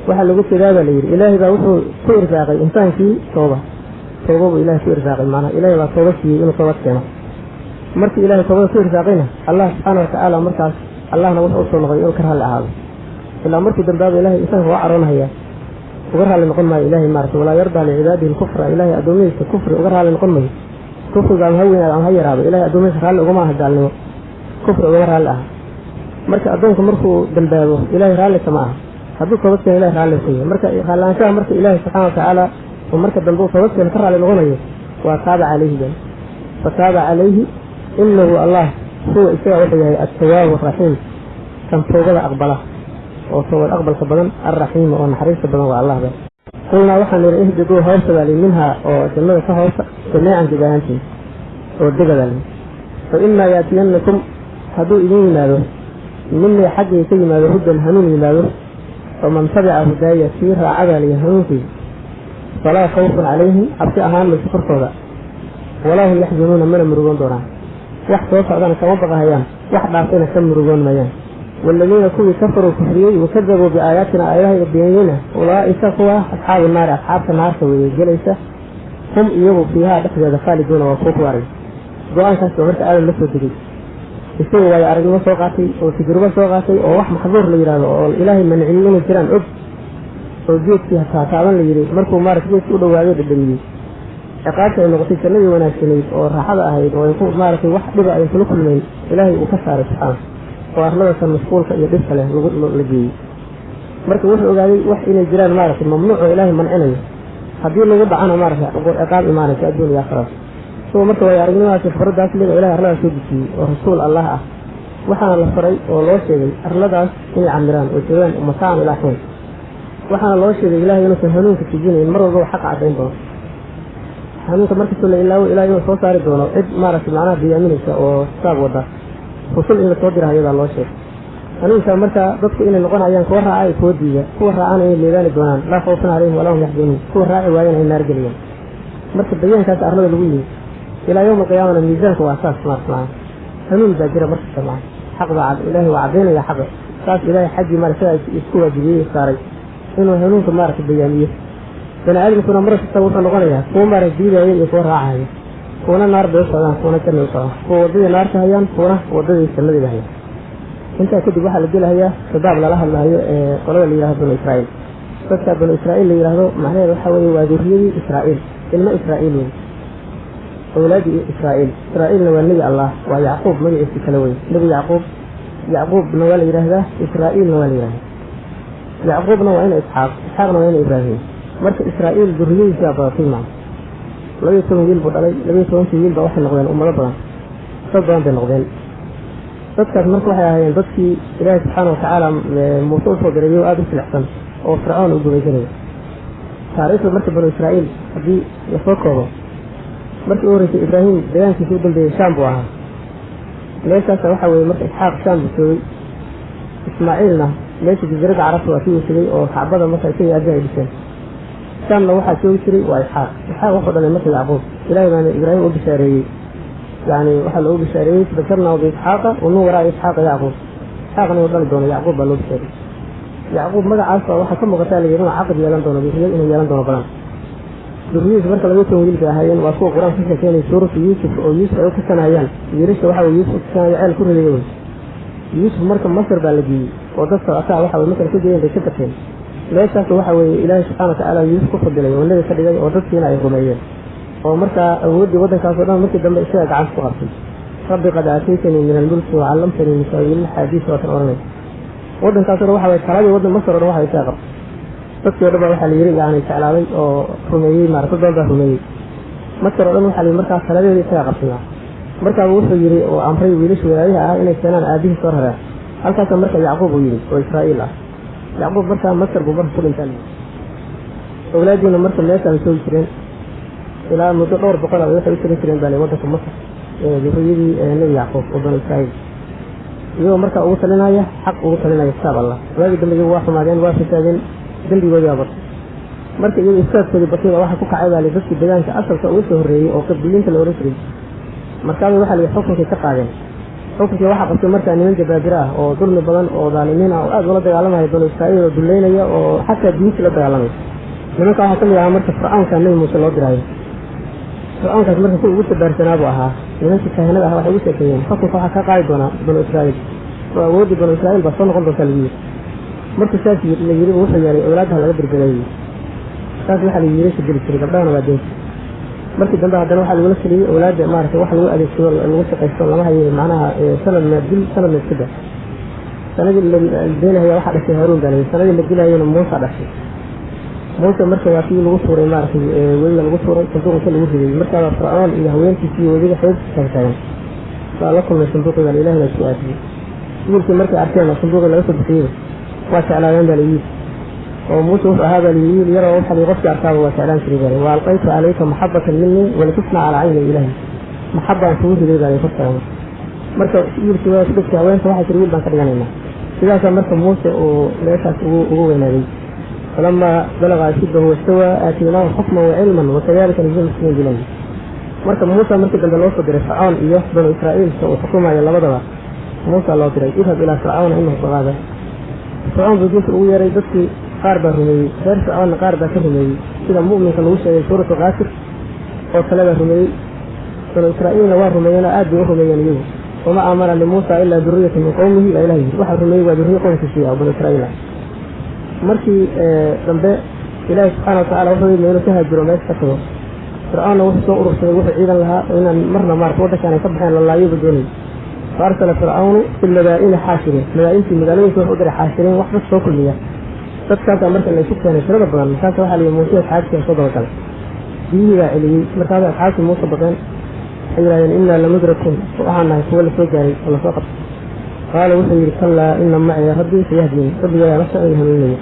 waxaa lagu jeedaa baa la yidhi Ilaahay baa wuxuu ku irsaaqay insaankii tooba, tooba buu Ilahay ku irsaaqay, macnaha Ilahay baa tooba siiyey inuu toobad keeno. Markii Ilahay toobada ku irsaaqayna Allah subxaana watacaala markaas Allahna wuxuu usoo noqday inuu ka raalli ahaado. Ilaa markuu dambaaba Ilahay insaanka waa caroonahaya, uga raalli noqon maayo Ilahay maarata. Walaa yardaa licibaadihi alkufra, Ilahay addoommadiisa kufri uga raalli noqon mayo. Kufriga ama ha weynaado ama ha yaraado, Ilahay addoommadiisa raalli ugama aha gaalnimo, kufri ugama raalli aha. Marka addoonku markuu dambaabo Ilahay raalli kama aha, hadduu toobad keeno Ilahay raalli ka yahay. Marka raallaanshaha marka Ilaahay subxana watacaala Oo marka dambe uu toobadkeena ka raali noqonayo waa taaba calayhi baa fataaba calayhi inahu Allah huwa isaga wuxuu yahay at-tawwaabu raxiim, kan toobada aqbala oo toobad aqbalka badan, ar-raxiim oo naxariista badan waa Allah ba. Qulnaa waxaan nidhi ihbiduu hoosta baa lihi minhaa oo jannada ka hoosta jamiican jibahantiin oo dega baa lihi. Fa imaa yaatiyannakum hadduu idin yimaado minii xaggay ka yimaado hudan hanuun yimaado, faman tabica hudaaya kii raaca baa lihi hanuunkii falaa khawfun calayhim cabsi ahaan mayso korkooda, walaa hum yaxzanuuna mana murugoon doonaan. Wax soo socdana kama baqahayaan, wax dhaafayna ka murugoon mayaan. Waaladiina kuwii kafaruu kufriyey wakadabuu biaayaatina aayadahayga beeniyeyna ulaa'ika kuwa asxaabu naari asxaabta naarta weeye gelaysa, hum iyagu fiihaa dhexdeeda khaaliduuna waa kuwa ku waray. Go-aankaas baa marka Aadam la soo degay, isagu waayo aragnimo soo qaatay oo tajrubo soo qaatay oo wax maxduur la yidhaahdo oo ilaahay manciyey inay jiraan og, oo geedkii taataaban la yidhi markuu maarata geedkii u dhawaaday dhadhamiyey ciqaabta ay noqotay jannadii wanaagsanayd oo raaxada ahayd oo ay ku maaragtay wax dhiba ay kula kulmayn ilaahay uu ka saaray subxaana oo arladatan mashquulka iyo dhibka leh lagu la geeyey. Marka wuxuu ogaaday wax inay jiraan maaragtay mamnuuc oo ilaahay mancinayo, haddii lagu dhacana maaragtay ciqaab imaanaysa adduun iyo aakhirada. Isagoo marka waayo aragnimadaas khibradaas leh ilaahay arladaas soo dejiyey oo rasuul Allah ah, waxaana la faray oo loo sheegay arladaas inay camiraan oo joogaan mataacan ilaa xiin. Waxaana loo sheegay ilaahay inuusan hanuunka tijinayn, mar walba xaqa caddayn doono. Hanuunka markastoo la ilaawo ilaahay inuu soo saari doono cid maaragtay macnaha diyaaminaysa oo xisaab wada, rusul in lasoo dira ayadaa loo sheegay. Hanuunka marka dadku inay noqonayaan kuwa raaca iyo kuwa diida, kuwa raacana inay leedaani doonaan laa khawfun calayhim walaa hum yaxzanuun, kuwa raaci waayana ay naar gelayaan. Marka bayaankaas arlada lagu yimi ilaa yowma alqiyaamana miisaanka waa saas maarata macnaha hanuun baa jira markasta macnaha xaq baa cad, ilaahay waa caddaynaya xaqa saas ilaahay xaggii maarata sidaa isku waajibiyey saaray inuu hanuunka maarata bayaamiyo. Bani aadamkuna mar kasta wuxuu noqonayaa kuwa maarata diidaya iyo kuwa raacaya, kuwana naar bay u socdaan, kuwana jannay u socdaan, kuwa waddadii naarta hayaan, kuwana waddadii jannadii bay hayaan. Intaa kadib waxaa la gelahayaa khitaab lala hadlahayo ee qolada la yidhahdo banu Israa'iil. Dadka banu Israa'iil la yidhaahdo macnaheedu waxaa weeye waa durriyadii Israa'iil, ilmo Israa'iil wey, awlaadii Israa'iil. Israa'iilna waa nebi Allah, waa Yacquub magaciisi kale wey, nebi Yacquub. Yacquubna waa la yidhaahdaa, Israa'iilna waa la yidhahdaa. Yacquubna waa ina Isxaaq, Isxaaqna waa ina Ibraahim. Marka Israa'iil durriyadiisa badatay macna 12 wiil buu dhalay, 12kii wiil baa waxay noqdeen ummado badan, dad badan bay noqdeen. Dadkaas marka waxay ahaayeen dadkii ilaahay subxaana watacaala Muuse usoo diray iyagoo aada u silicsan oo Fircoon uu gumaysanayay. Taariikhda marka banu Israa'iil haddii lasoo koobo, markii u horreysay Ibraahim deegaankiisa u dambeeyey Shaam buu ahaa. Meeshaasa waxaa weeye marka Isxaaq Shaam buu joogay, Ismaaciilna meesha jasiiradda Carabta waa kii uu tegey oo Kacbada marka isaga aabbihi ay dhiseen. Shaamna waxaa joogi jiray waa Isxaaq. Isxaaq wuxuu dhalay marka Yacquub. Ilaahay baana Ibraahim u bishaareeyey, yani waxaa loogu bishaareeyey basharnaa biisxaaqa wa min waraa'i isxaaqa Yacquub. Isxaaqna inuu dhali doono Yacquub baa loo bishaareeyey. Yacquub magacaas baa waxaa ka muuqataa la yidhi inuu caqdi yeelan doono, durriyo inuu yeelan doono badan. Durriyadiisa marka 12 wiil bay ahaayeen, waa kuwa Qur-aanka ka sheekeynaya suuratu Yuusuf oo Yuusuf ay u kasanayaan wiilasha. Waxa weye Yuusuf u kasanaya ceel ku ridaya wey. Yuusuf marka Masar baa la geeyey oo dadka asaa waxa weye Masar ka geeyeen bay ka gateen. Meeshaas waxa weeye ilaahay subxaana watacaala Yuusuf ku fadilay oo nebi ka dhigay oo dadkiina ay rumeeyeen, oo markaa awooddii waddankaas oo dhan markii dambe isaga gacanta ku qabtay. Rabbi qad aataytanii min almulki wacallamtanii min ta'wiili alxaadiis waa kan oranay. Waddankaas o dhan waxa weye taladii waddan Masar o dhan waxa isaga qabtay. Dadkii o dhan baa waxaa la yidhi yani jeclaaday oo rumeeyey, maarata dad badan baa rumeeyey. Masar oo dhan waxaa la yidhi markaas taladeedii isaga qabtay. Markaaba wuxuu yidhi oo amray wiilasha walaalihi ah inay keenaan aabihii soo rareen. Halkaasa marka Yacquub uu yidhi oo Israa'iil ah. Yacquub markaa Masar buu marka ku dhintaa. Awlaadiina marka meeshaan joogi jireen ilaa muddo dhowr boqol ah waxay u jirin jireen baa waddanka Masar, durriyadii nebi Yacquub oo banu Israa'iil, iyagoo markaa ugu talinaya xaq, ugu talinaya kitaab Allah. Waagii dambe iyagu waa xumaadeen, waa fasaadeen, dembigoodii waa batay. Marka iyagu ifsaadkoodii batay baa waxa ku kacay baa dadkii deegaanka asalka uga soo horreeyey oo qibdiyiinta la odhan jiray. Markaabay waxaa la yidhi xukunkay ka qaadeen. Xukunkii waxaa qabtay markaa niman jabaabiro ah oo dulmi badan oo dhaalimiin ah oo aad ula dagaalamaya banu Israa'iil oo duleynaya oo xataa diintii la dagaalamaya. Nimanka waxaa ka mid ahaa marka Fircawnka nebi Muuse loo diraayo. Fircawnkaas marka kuwa ugu tabaarsanaa buu ahaa. Nimankii kaahinada ah waxay ugu sheekeeyeen xukunka waxaa ka qaadi doonaa banu Israa'iil oo awooddii banu Israa'iil baa soo noqon doontaa lagu yidhi. Markuu saas la yidhi wuxuu yeelay awlaadaha laga berbereeyey. Saas waxaa la wiilasha dili jiray, gabdhahana waa deyn. Markii dambe haddana waxaa lagula taliyey awlaadda maaragtay wax lagu adeegsado lagu shaqaysto lama hayo, macnaha sanadna dil sanadna iska daa. Sanadii la deynahaya waxaa dhashay Haaruun baa layidhi, sanadii la dilayana Muusa dhashay. Muuse marka waa kii lagu tuuray maaragtay webiga lagu tuuray, sanduuqinka lagu riday. Markaabaa Fircoon iyo haweenkiisii webiga xeebtiisa taagan waa la kulmay sanduuqii baa Ilahi baa isku aadiyey. Wiilkii markay arkeen oo sanduuqii laga soo bixiyey waa jeclaadeen baa layidhi. Oo Muuse wuxuu ahaa baa layidhi wiil yaroo waxa qofkii arkaaba waa jeclaan jiray baa. Wa alqaytu calayka maxabatan minii walitusna calaa cayni Ilaahi, maxabaan kugu riday baa lay kortaagan. Marka wiilkii waa ku dhegtay haweenta, waxay tiri wiil baan ka dhiganaynaa. Sidaasaa marka Muuse uu meeshaas ugu weynaaday. Falamaa balaga ashuddahu wastawaa aataynaahu xukman wa cilman wakadalika najzi muxsiniin bilahi. Marka Muuse markii dambe loo soo diray Fircoon iyo banu Israa'iilka uu xukumayo labadaba, Muusa loo diray idhab ilaa Fircauna inahu dagaada. Fircoon buu diinta ugu yeeray, dadkii qaar baa rumeeyey, reer Fircoonna qaar baa ka rumeeyey, sida mu'minka lagu sheegay suuratu Kaafir oo kale baa rumeeyey. Banu Israa'iilna waa rumeeyeen oo aad bay u rumeeyeen iyagu. Wama aamana limuusa ilaa duriyatu min qowmihi baa Ilahi yiri, waxaa rumeeyey waa duriyo qowmkiisii ah oo banu Israa'iil ah. Markii dambe Ilaahi subxaana watacala wuxuu yidhi inuu ka haajiro meesha ka tago. Fircoonna wuxuu soo urursaday wuxuu ciidan lahaa oo inaan marna maarata waddankaan ay ka baxeen la laayo buu doonayay. Fa arsala Fircawnu fi lmadaa'ini xaashiriin, madaa'intii magaalooyinka wuxuu u diray xaashiriin, wax dad soo kulmiya. Dadkaasaa marka la isu keenay tirada badan. Markaasa waxaa la yidhi Muuse asxaabtiisa soo dabagalay, biyihii baa celiyey. Markaasa asxaabtii Muuse baqeen, waxay yidhahdeen innaa lamudrakun, waxaan nahay kuwo lasoo gaaray oo lasoo qabtay. Qaala wuxuu yidhi kallaa ina maciya rabbii sayahdini, rabbigaa la socon hanuunaya.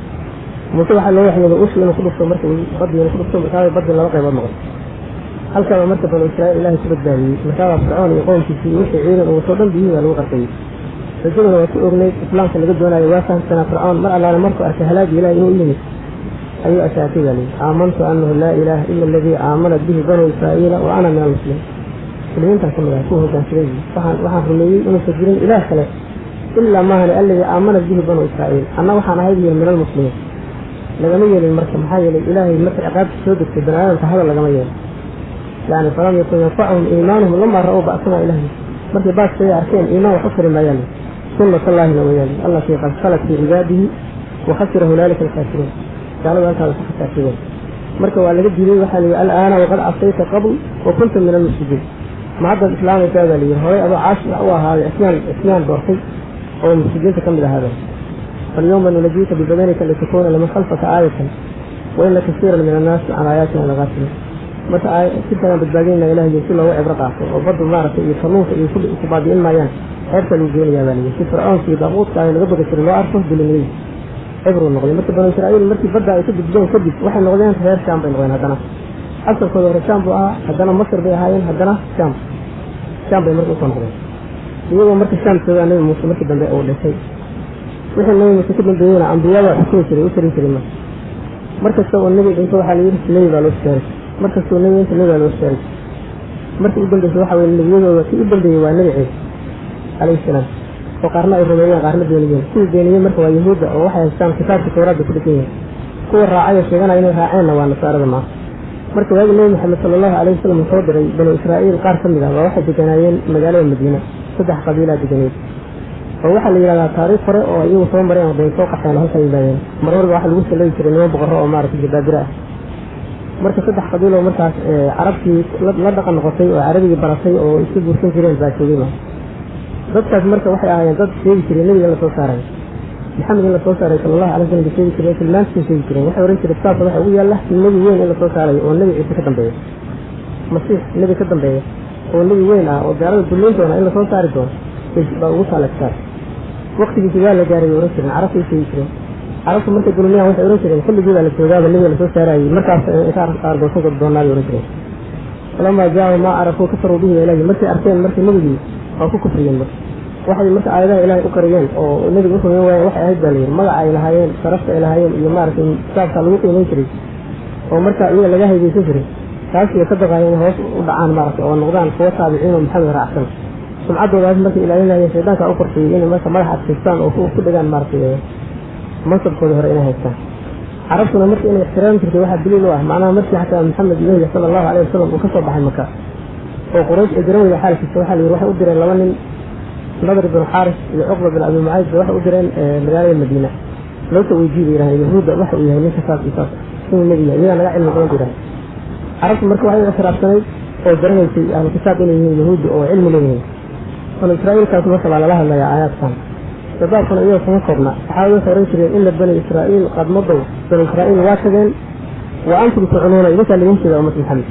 Muuse waxaa loo waxyooday ushi inuu ku dhufto, marka badii inuu ku dhufto. Markaabay badii laba qaybood noqotay. Halkaaba marka banu Israa'iil Ilaahay ku badbaadiyey. Markaabaa Fircoon iyo qowmkiisii iyo wixii ciidan uu watoo dhan biyihii baa lagu qarqiyey. Rajaduna waa ku ognayd, islaamka laga doonayo waa fahamsanaa Fircoon. Mar allaale markuu arkay halaagii Ilahay inuu u yimid ayuu ashaatay baa layidhi, aamantu annahu laa ilaaha ila aladii aamanat bihi banuu Israa'iila wa ana min almuslimiin. Muslimiintaan ka mid ahay kuwa hogaansaday, waxaan rumeeyey inuusan jirin ilaah kale ilaa maahane alladii aamanat bihi banuu Israa'iil, anna waxaan ahay bihi min almuslimiin. Lagama yeelin marka, maxaa yeelay Ilaahay marka ciqaabta soo degtay bani aadamka hadal lagama yeelo. Yani falam yakun yanfacuhum iimaanuhum lamaa ra-uu ba'sana. Ilahi markay baaskaya arkeen iimaan wax u tari maayaan. Sunnatallaahina weeyaan allatii qad khalat fii cibaadihi wa khasira hunaalika alkhaasiruun. Gaaladu halkaada ku khasaarsadeen. Marka waa laga diiday, waxaa la yidhi al'aana waqad casayta qabl wa kunta min almufsidiin, ma haddaad islaamaysaa baa layidhi. Horay adoo caasi u ahaaday cisyaan doortay oo mufsidiinta ka mid ahaada. Falyawma nunajiika bibadanika litakuuna liman khalfaka aayatan wa ina kasiiran min annaasi can aayaatina lagaafiliin. Marka jirkaadaan badbaadinayna Ilahi si loogu cibro qaato oo baddu maaragtay iyo kalluunka iyo kulli ku baabi'in maayaan, xeebta lagu geenayaa baa layidhi, si Fircoonkii daaquudka ah laga boga jiray loo arko dulinimadiisa cibruu noqday. Marka banu Israa'iil markii badda ay ka gudbeen kadib waxay noqdeen reer Shaam bay noqdeen. Haddana asalkooda hore Shaam buu ahaa, haddana Masar bay ahaayeen, haddana Shaam bay marka usoo noqdeen. Iyagoo marka Shaam joogaa Nabi Muuse markii dambe uu dhintay, wixii Nabi Muuse ka dambeeyeyna ambiyada xukumi jiray u tarin jiray. Marka markasta oo nebi dhinto waxaa la yidhi nebi baa loo saaray, markastoo nebi dhinto nebi baa loo saaray. Markii u dambeysay waxa weye nebiyadooda kii u dambeeyey waa Nabi Ciise calayhi salaam, oo qaarna ay rumeeyeen qaarna beeniyeen. Kuwii beeniyey marka waa Yahuudda oo waxay haystaan kitaabka Tawraadda ku dhegan yihiin, kuwa raacay oo sheeganaya inay raaceenna waa nasaarada maaha. Marka waagii Nebi Maxamed sala allahu alayh wasalam uu soo diray banu Israa'iil qaar ka mid ah baa waxay deganaayeen magaalada Madiina. 3 qabiilaa deganeed oo waxaa la yidhahdaa taariikh hore oo iyagu soo mareen bay soo qaxeen oo halkan yimaadeen. Mar walba waxaa lagu salladi jiray niman boqorro oo maaragtay jabaabira ah. Marka 3 qabiil oo markaas carabtii la dhaqan noqotay oo carabigii baratay oo isku guursan jireen baa joogay. Ma dadkaas marka waxay ahaayeen dad sheegi jiray nebiga in lasoo saaray, Maxamed in lasoo saaray sala allahu alay wasalam bay sheegi jireen, tilmaantiisay sheegi jireen. Waxay ohan jireen kitaabka waxa ugu yaalla nebi weyn in lasoo saarayo oo Nebi Ciise ka dambeeya, Masiix nebi ka dambeeya oo nebi weyn ah oo gaalada dullayn doona in lasoo saari doono baa ugu taalla kitaabka. Waqtigiisi waa la gaaray bay ohan jireen, carabtay sheegi jireen. Carabtu markay dulmiyaan waxay ohan jireen xilligii baa la joogaaba nebiga lasoo saarayay, markaas ka aargoosan doonaa bay ohan jireen. Falamaa jaahu maa carafuu kafaruu bihi ilaahi. Markay arkeen markii nebigii waa ku kufriyeen. Marka waxay marka aayadaha Ilaahay u qariyeen oo nebiga u rumeyn waayeen waxay ahayd baa layidhi magaca ay lahaayeen, sharafta ay lahaayeen iyo maaragtay kitaabka lagu qiimeyn jiray oo marka iyaga laga haybeysan jiray, taas bay ka baqaayeen in hoos u dhacaan maaragtay oo noqdaan kuwa taabiciin oo Maxamed raacsan. Sumcaddoodaas markay ilaalinayeen shaydaanka u qorsheeyey inay marka madax adkaystaan oo ku dhegaan maaragtay mansabkooda hore inay haystaan. Carabtuna marka inay ixtiraami jirtay waxaa daliil u ah macnaha markii xataa Maxamed nebiga sala allahu alayh wasalam uu ka soo baxay Maka oo Quraysh ay garan weyda xaalkiisa, waxaa la yidhi waxay u direen laba nin, Nadr bin Xaaris iyo Cuqba bin Abi Mucayd, waxay u direen magaalada Madiina. Loo soo weydiiyey bay yidhahdeen Yahuudda waxa uu yahay ninka saas iyo saas inuu nebi yahay, iyagaa naga cilmi badan bay yidhahdeen. Carabtu marka waxay u ictiraafsanayd oo garanaysay ahlu kitaab inay yihiin Yahuudda oo cilmi leeyihiin. Banu Israa'iilkaas marka baa lala hadlayaa aayaadkan. Kitaabkuna iyaga kuma koobna. Waxaa waxay oran jireen ina bani Israa'iil qad madow, banu Israa'iil waa tageen. Wa antum tucluuna, idinkaa laidin sheega ummad Maxamed.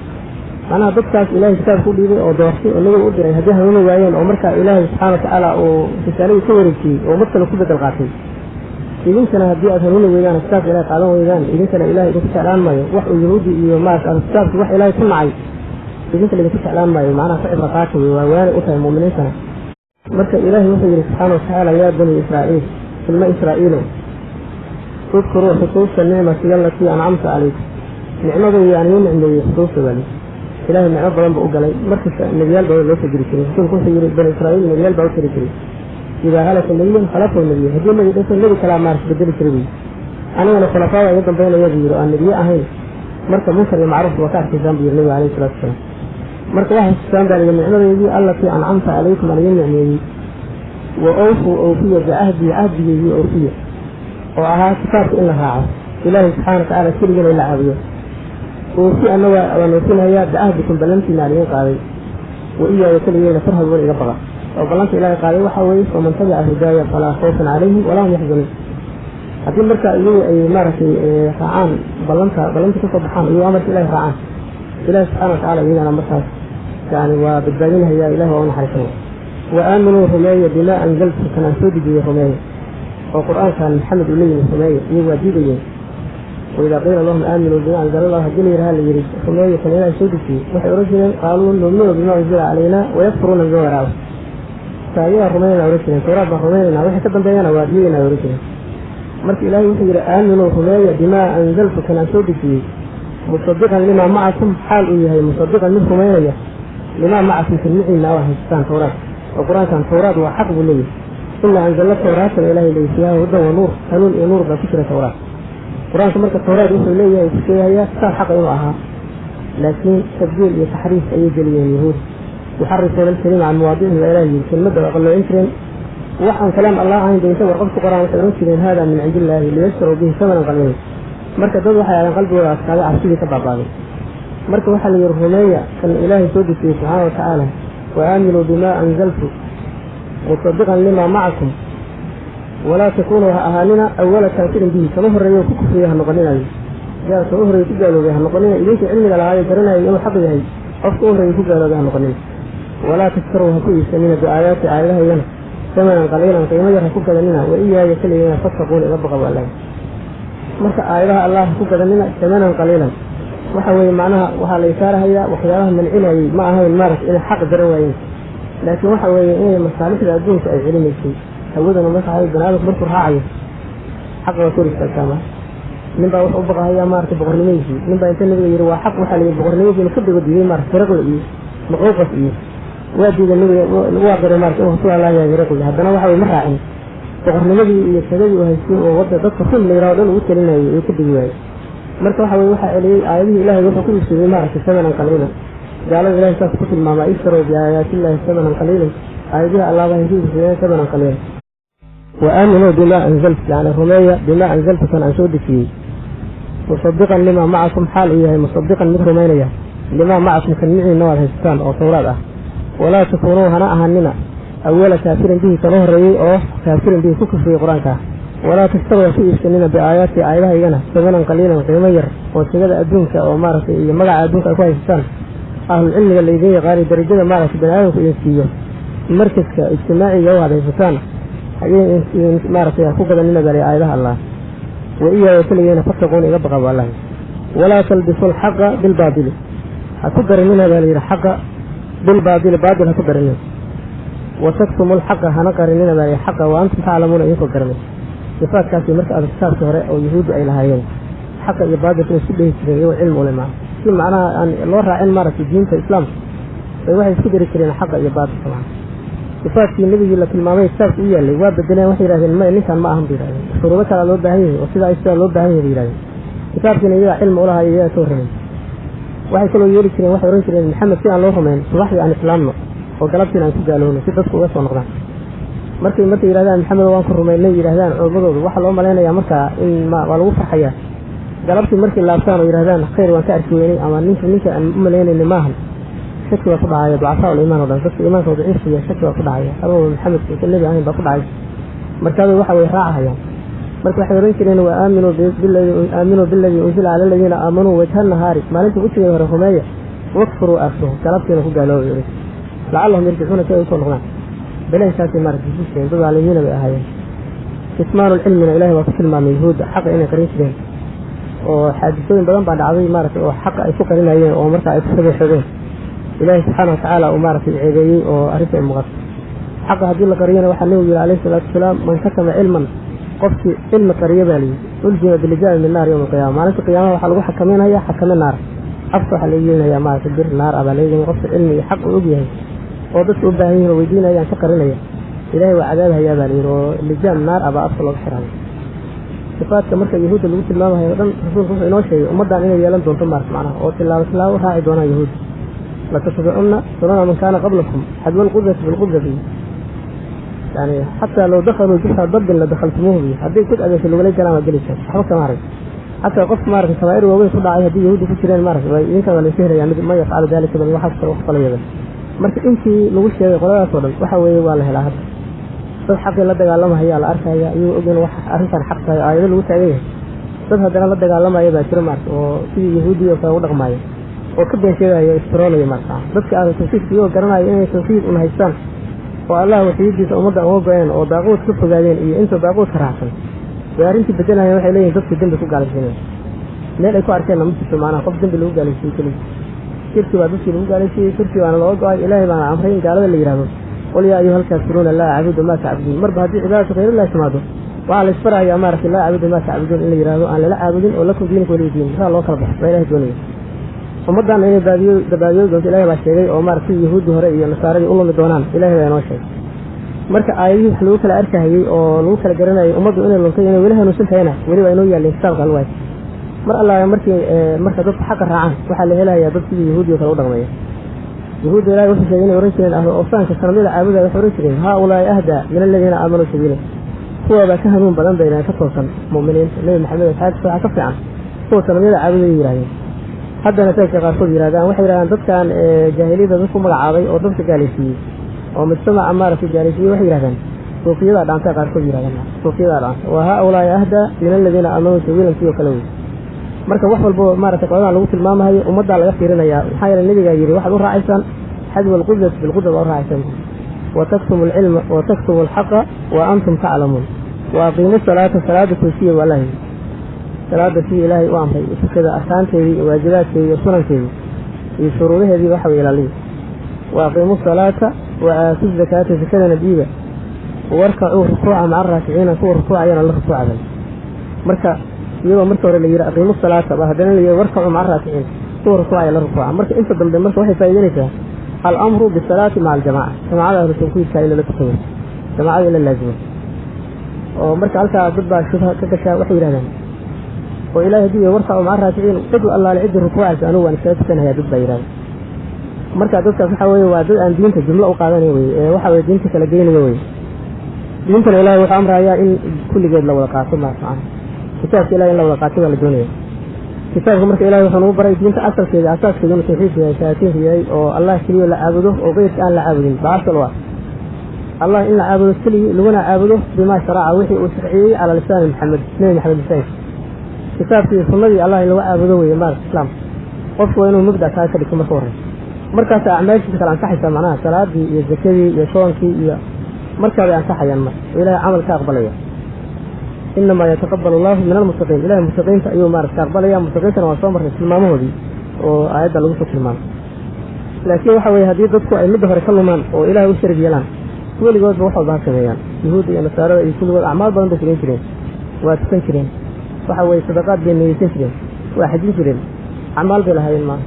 Macnaha dadkaas Ilaahay kitaabka u dhiibay oo doortay oo nabiga u diray, haddii hanuuni waayeen oo markaa Ilaahay subxaana watacaala uu risaaladii ka wareejiyey oo ummad kale ku bedel qaatay, idinkana haddii aad hanuuni weydaan, kitaabka Ilahay qaadan weydaan, idinkana Ilahay idinku jeclaan maayo. Wax uu yahuudi iyo maarata ahlu kitaabki wax Ilaahay ku nacay idinkana idinku jeclaan maayo. Macnaha ku cibro qaata wey, waa waanay u tahay mu'miniintana. Marka Ilaahay wuxuu yidhi subxaana watacaala: yaa bani Israa'iil, ilma Israa'iilow, udkuruu, xusuusta, nicmatiy alatii ancamtu calaykum, nicmadaydi aan idiin nicmeeyey xusuusta. Baa Ilahay nicmo badan buu u galay. Markasta nebiyaal baa loo soo diri jiray. Rasuulku wuxuu yidhi bani Israa'iil nebiyaal baa u tiri jiray. Idaa halaka nebiyun khalafahu nebiy, haddii nebi dhinto nebi kalaa maarata bedeli jiray buyi. Anigana khulafaada iga dambaynaya buu yidhi oo aan nebiye ahayn. Marka munkar iyo macruuf waa ka arkaysaan buu yidhi nabiga alayhi salatu wasalaam. Marka waxay xusustaan baa layidhi nicmadeydii allatii ancamta calaykum, aan idiin nicmeeyey. Wa awfuu, oofiya, bicahdii, cahdigeygii oofiya, oo ahaa kitaabka in la raaco, Ilaahay subxaana watacaala keligana in la caabudo. Oofi, anna waan oofinhayaa, bicahdikum, ballantiina aan idiin qaaday. Wa iyaaya, keligeyna, farhabuun, iga baqa. Oo ballanta Ilaahay qaaday waxaa weeye: faman tabica hudaaya falaa khawfun calayhim walaa hum yaxzanuun. Haddii marka iyagu ay maaragtay raacaan ballanta, ballanta kasoo baxaan, iyagu amarka Ilahay raacaan, Ilahi subxana watacaala iyagana markaas yani waa badbaadinhayaa, Ilahi waa u naxariisanaya. Wa aaminuu, rumeeya, bimaa anzaltu, kan aan soo dejiyey rumeeya, oo qur-aankan Maxamed uu la yimid rumeeya. Iyagu waa diidayeen. Waidaa qiila lahum aaminuu bimaa anzala Allah, haddii la yidhaha, la yidhi rumeeya kan Ilahay soo dejiyey, waxay odhan jireen: qaaluu nu'minu bimaa unzila calayna wayakfuruuna bima waraahu. Taayadaa rumaynayna odhan jireen, towraad baan rumaynayna, wixii ka dambeeyana waa diidayna odhan jireen. Marka Ilaahay wuxuu yidhi: aaminuu, rumeeya, bimaa anzaltu, kan aan soo dejiyey, musadiqan limaa macakum, xaal uu yahay musadiqan, mid rumaynaya, limaa macakum, kan miciina oo haystaan towraad, oo qur-aankan towraad waa xaq buu leeyahay. Inaa anzalna towraatan, Ilahay leeyahy, fiiha hudan wa nuur, hanuun iyo nuur baa ku jira towraad. Qur-aanka marka towraad wuxuu leeyahay, ku sheegayaa kitaab xaqa inuu ahaa, laakiin tabdiil iyo taxriif ayay geliyeen yahuud. Yuxarifuuna alkalima can mawaadicihi baa Ilahi yidhi. Kelmadda waa qalloocin jireen. Wax aan kalaam Allah ahayn bay intay warqad ku qoraan waxay odhan jireen: hada min cindi illaahi, liyashtaruu bihi samanan qaliilan. Marka dad waxay ahayn qalbigooda adkaaday, cabsidii ka baabaaday. Marka waxaa la yidhi rumeeya kan Ilaahay soo dejiyey subxaana wa tacaala. Wa aaminuu bimaa anzaltu musadiqan limaa macakum, walaa takunuu, ha ahaanina, awala kaafirin bihi, kama horreeyo ku kufriya ha noqoninayo, gaal kama horreeye ku gaaloobay ha noqonina. Idinkii cilmiga lahaayo garanayay inuu xaq yahay, qofka u horreeyey ku gaaloobay ha noqonina. Walaa tashtaruu, ha ku iibsanina, biaayaati, aayadahaygana, samanan qaliilan, qiimo yar ha ku gadanina. Wa iyaaya, keligeyna, fattaquun, iga baqa baa Allahi. Marka aayadaha Allah ha ku gadanina samanan qaliilan, waxa weeye macnaha waxaa la ishaarahayaa waxyaabaha mancinayay ma ahayn maaragta inay xaq garan waayeen, laakiin waxa weeye inay masaalixda adduunka ay celinaysay. Hawadana marka bani aadamku markuu raacayo xaqa waa kor istaagtaama. Nin baa wuxuu u baqahayaa maaragtay boqornimadiisii. Nin baa inta nabiga yidhi waa xaq, waxaa la yidhi boqornimadiisi inuu ka dego diiday, maarata Hiraqli iyo Muqawqas iyo waa diiday nabiga, waa qiray maarata inuu rasuul Allah yahay Hiraqli. Haddana waxa weye ma raacin, boqornimadii iyo tagadii uu haystay oo wadda dadka run la yidhaho dhan ugu talinayay uu ka degi waayey. Marka waxa weye waxaa celiyey aayadihii Ilahay, wuxuu ku iibsaday maaragtay samanan qaliilan. Gaalada Ilahay saas ku tilmaamaa: ishtarow biaayaatillahi samanan qaliilan, aayadihi Allah baa ku iibsadeen samanan qaliilan. Wa aaminuu bimaa anzaltu, yani rumeeya, bimaa anzaltu, kan aan soo dejiyey, musadiqan limaa macakum, xaal uu yahay musadiqan, mid rumaynaya, limaa macakum, kan miciina waad haysataan oo towraad ah. Walaa takuunuu, hana ahaanina, awala kaafirin bihi, kana horreeyey oo kaafirin bihi, ku kufriyey qur-aanka. Walaa tashtaruu, ha ku iibsanina, biaayaati, aayadahaygana, samanan qaliilan, qiimo yar oo tegada adduunka oo maaragtay iyo magaca adduunka ay ku haysataan, ahlulcilmiga laydin yaqaanay, darajada maaragtay bani aadamku idin siiyo, markaska ijtimaaciga waad haysataan, maaragtay ha ku gadanina bali aayadaha Allah. Wa iyaaya, keligeena, fattaquuna, iga baqa bu Allah. Walaa talbisu alxaqa bilbaatili, ha ku darinina baa layidhi xaqa, bilbaatili, baatil ha ku darinina. Wa taktumu alxaqa, hana qarinina baa layidhi xaqa, wa antum taclamuuna, idinkoo garanay. Sifaadkaasi marka adag kitaabkii hore oo yahuuddu ay lahaayeen, xaqa iyo baatilka inay isku dhehi jireen iyagoo cilmi ule maa si macnaha aan loo raacin maaragtay diinta islaamka bay waxay isku dari jireen xaqa iyo baatilka. Macna sifaadkii nebigii la tilmaamay kitaabka u yaallay waa bedeleen. Waxay yidhahdeen may, ninkan ma ahan bay yidhahdeen, shuruudo kalaa loo baahan yahay oo sidaa sidaa loo baahan yahay bay yidhahdeen. Kitaabkiina iyagaa cilmi ulahayo, iyagaa ka warramay. Waxay kaloo yeeli jireen, waxay odhan jireen Maxamed si aan loo rumayn subaxdii aan islaamno oo galabtiina aan ku gaalowno, si dadku uga soo noqdaan. Markay yidhahdaan Maxamed waan ku rumaynay yidhahdaan culmadoodu, waxaa loo malaynayaa markaa in ma waa lagu farxayaa. Galabtii markay laabtaan oo yidhahdaan khayr waan ka arki weynay ama ninka aan u malaynayna maahan, shaki baa ku dhacaya. Ducafaa ul iimaan o dhan, dadka iimaanka daciifka yahay, shaki baa ku dhacaya, amaba Maxamed uusan nebi ahayn baa ku dhacay. Markaabay waxa way raacahayaan. Marka waxay oran jireen wa aaminuu billadii unzila cala aladiina aamanuu wajha nahaari, maalinta wejigeeda hore rumeeya, wakfuruu aakhirahu, galabtiina ku gaaloobay, lacallahum yarjicuuna, si ay usoo noqdaan. Beleenkaasay maaragtay jiseen, dad caalimiina bay ahaayeen. Kitmaanulcilmina ilahay waa ku tilmaamay yahuudda xaqa inay qarin jireen, oo xaadisooyin badan baa dhacday maaragtay oo xaqa ay ku qarinayeen oo marka ay ku fadeexoodeen. Ilaahay subxaana watacaala uu maaragtay ceebeeyey oo arrinta ay muuqato. Xaqa haddii la qariyana waxaa nebigu yihi calayhi salaatu wasalaam, man katama cilman, qofkii cilmi qariya baa layidhi, uljima bilijaami min naar yowma alqiyaama. Maalinta qiyaamaha waxaa lagu xakameynaya xakame naar, afka waxaa laga gelinayaa maaragtay bir naar ah baa laga gelinaya. Qofka cilmi iyo xaq uu og yahay oo dadka u baahan yihin oo weydiinayaan ka qarinaya, ilahay waa cadaabhayaa baa layidhi, oo lijaam naar ah baa afka looga xiraya. Sifaadka marka yahuudda lagu tilmaamayo o dhan rasuulku wuxuu inoo sheegay ummaddan inay yeelan doonto maarata macnaha, oo tilaabo tilaabo u raaci doonaan yahuudda. Latattabicunna sunana man kaana qablakum xadwa alqudrati bilqudrati, yani xataa low dakhaluu juxra dabbin la dakhaltumuuhu bi, hadday god adeegsa lagula galaan waa gelaysaan, waxba kama haray. Xataa qof maaragtay kabaa'ir waaweyn ku dhacay haddii yahuudda ku jireen maaragtay way idinka waa layska helayaa mid ma yafcalu daalika bal waxaas kale wax falayaba. Marka intii lagu sheegay qoladaas oo dhan waxa weeye waa la helaa hadda. Dad xaqii la dagaalamahaya la arkaya iyagoo og in wax arrintan xaq tahay, aayado lagu taagan yahay. Dad haddana la dagaalamaya baa jira maarata oo sidii yahuuddii oo kale u dhaqmaayo oo ka been sheegaya, iftiroonaya maarata. Dadka ahlu tawxiidka iyagoo garanaya inay tawxiid un haystaan oo Allah waxiyidiisa ummadda uga go-een oo daaquud ka fogaadeen iyo inta daaquudka raacsan way arrintii bedelayaan. Waxay leeyihin dadku dembi ku gaalaysiinaya, meel ay ku arkeenna ma jirto macnaha qof dembi lagu gaalaysiiyey keligii. Shirki baa dadkii lagu gaalaysiiyey, shirki baana looga go-ay, ilaahay baana amray in gaalada la yidhahdo qul yaa ayuha alkaafiruuna laa acbudu maa tacbuduun. Marba haddii cibaadatu khayrillahi timaado waxaa la isbarayaa maaragtay laa acbudu maa tacbuduun in la yidhahdo, aan lala caabudin, oo lakum diinukum waliya diin, saa loo kala baxo baa ilahay doonaya. Ummaddaana inay baadiyo dabaadiyo doonto ilahay baa sheegay, oo maaragtay yahuuddii hore iyo nasaaradii u lumi doonaan ilahay baa inoo sheegay. Marka aayadihii wax lagu kala arkahayey oo lagu kala garanayay ummaddu inay luntay inay weli hanuunsan tahayna weli waa inoo yaalleen kitaabka lagu haysto. Mar allaala markii marka dadku xaqa raacaan waxaa la helayaa dad sidii yahuudi oo kale u dhaqmaya. Yahuudda ilahay wuxuu sheegay inay ohan jireen ahlu awsaanka sanamyada caabudaya, waxay ohan jireen haa ulaa'i ahdaa min aladiina aamanuu sabiila, kuwaabaa ka hanuun badan bayna ka toosan mu'miniinta. Nebi Maxamed asxaabtiisa waxaa ka fiican kuwa sanamyada caabudaya yidhahdeen. Haddana saasay qaarkood yidhahdaan, waxay yidhahdaan dadkan jaahiliyadda dad ku magacaabay oo dadka gaalaysiiyey oo mujtamaca maaragtay gaalaysiiyey, waxay yidhahdaan suufiyadaa dhaantay, qaarkood yidhahdaan suufiyadaa dhaanta, waa haa ulaa'i ahdaa min aladiina aamanuu sabiilan sidoo kale wey. Marka wax walbo maaragtay qoladan lagu tilmaamahayo ummaddaa laga fiirinayaa, maxaa yeele nebigaa yidhi waxaad u raacaysaan xadwa alqudrati bilqudra baa u raacaysaan, wa taktumu alcilma wa taktumu alxaqa wa antum taclamuun, wa aqiimu salaata, salaada toosiya waa allah yidhi, salaada sidii ilaahay u amray tukada, arkaanteedii iyo waajibaadkeedii iyo sunankeedii iyo shuruudaheedii waxa way ilaaliya, wa aqiimu salaata wa aatu zakaata, zakadana dhiiba, warkacuu rukuuca maca araakiciina, kuwa rukuucayana la rukuucabay. Marka iyagoo marka hore la yidhi aqiimu salaata ba haddana la yidhi warkacuu maca araakiciin, kuwa rukuucaya la rukuuca. Marka inta dambe marka waxay faa'iidaynaysaa alamru bisalaati maca aljamaca, jamaacada ahlu tawxiidka in lala tukado, jamaacada in la laazimo. Oo marka halkaa dad baa shubha ka gashaa, waxay yidhahdaan oo ilahay haddii warkacuu maca araakiciin cid allaale ciddii rukuucaysa anigu waan iskaga tukanayaa, dad baa yidhahda. Marka dadkaas waxa weeye waa dad aan diinta jumlo u qaadanaya weye, ee waxa weye diinta kala geynaya weye. Diintana ilahay wuxuu amrayaa in kulligeed la wada qaato maarata, kitaabka ilahay in la wada qaato baa la doonaya. Kitaabka marka ilahay wuxuu nagu baray diinta asalkeeda, asaaskeeda inuu tawxiidka yahay, shahaatiinka yahay, oo allah keliya la caabudo oo keyrka aan la caabudin baa asal u ah. Allah in la caabudo keligii, laguna caabudo bimaa sharaca, wixii uu sharciyey calaa lisaani Maxamed, nebi Maxamed lisaankiisa, kitaabkii sunnadii allah in lagu caabudo weye maarata. Islaamka qofku waa inuu mabda kaa ka dhigto marka horeysa, markaas acmaashiisa kale ansaxaysaa, macnaha salaadii iyo zakadii iyo soonkii iyo markaabay ansaxayaan, marka oo ilahay camal ka aqbalaya. Inamaa yataqabal allahu min almuttaqiin, ilahay muttaqiinta ayuu maarata ka aqbalaya. Muttaqiintana waa soo marnay tilmaamahoodii oo aayadda lagu soo tilmaamay. Laakiin waxa weye haddii dadku ay midda hore ka lumaan oo ilahay u sharig yeelaan, weligoodba wax walba ha sameeyaan. Yahuudda iyo nasaarada iyo kulligood acmaal badan bay samayn jireen, waa tukan jireen, waxa weye sadaqaad bay niyeysan jireen, waa xajin jireen, acmaal bay lahaayeen. Maaha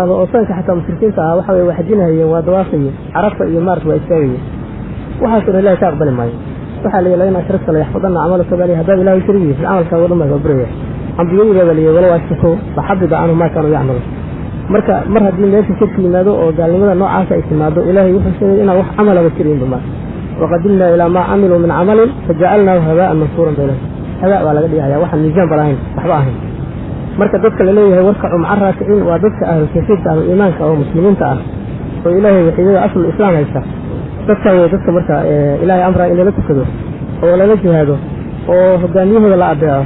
ahlu awsaanka xataa mushrikiinta ahaa waxa weye waa xajinahayeen, waa dawaafayeen, carabta iyo maarata waa istaagayeen, waxaasoo dhan ilahay ka aqbali maayo. Waxaa la yihi lain ashrakta layaxbadanna camalaka baa lihi, haddaad ilahay sharig yeeshid camalkaaga dhan baa soo buraya. Ambiyadii baa lihi walow ashrakuu laxabida canhum maa kaanuu yacmaluun. Marka mar haddii meesha shirki yimaado oo gaalnimada noocaasa ay timaado, ilaahay wuxuu sheegay inaan wax camalaba jirinba. Marka waqadimnaa ilaa maa camiluu min camalin fajacalnaahu habaa'an mansuuran, bayna habaa baa laga dhigaya, waxaan miisaan ba lahayn, waxba ahayn. Marka dadka laleeyahay warkacu maca raakiciin waa dadka ahlu tawxiidka, ahlu iimaanka oo muslimiinta ah oo ilaahay waxiidada aslul islaam haysta. Dadka wey dadka marka ilaahay amraa in lala tukado oo lala jihaado oo hogaamiyahooda la adeeco,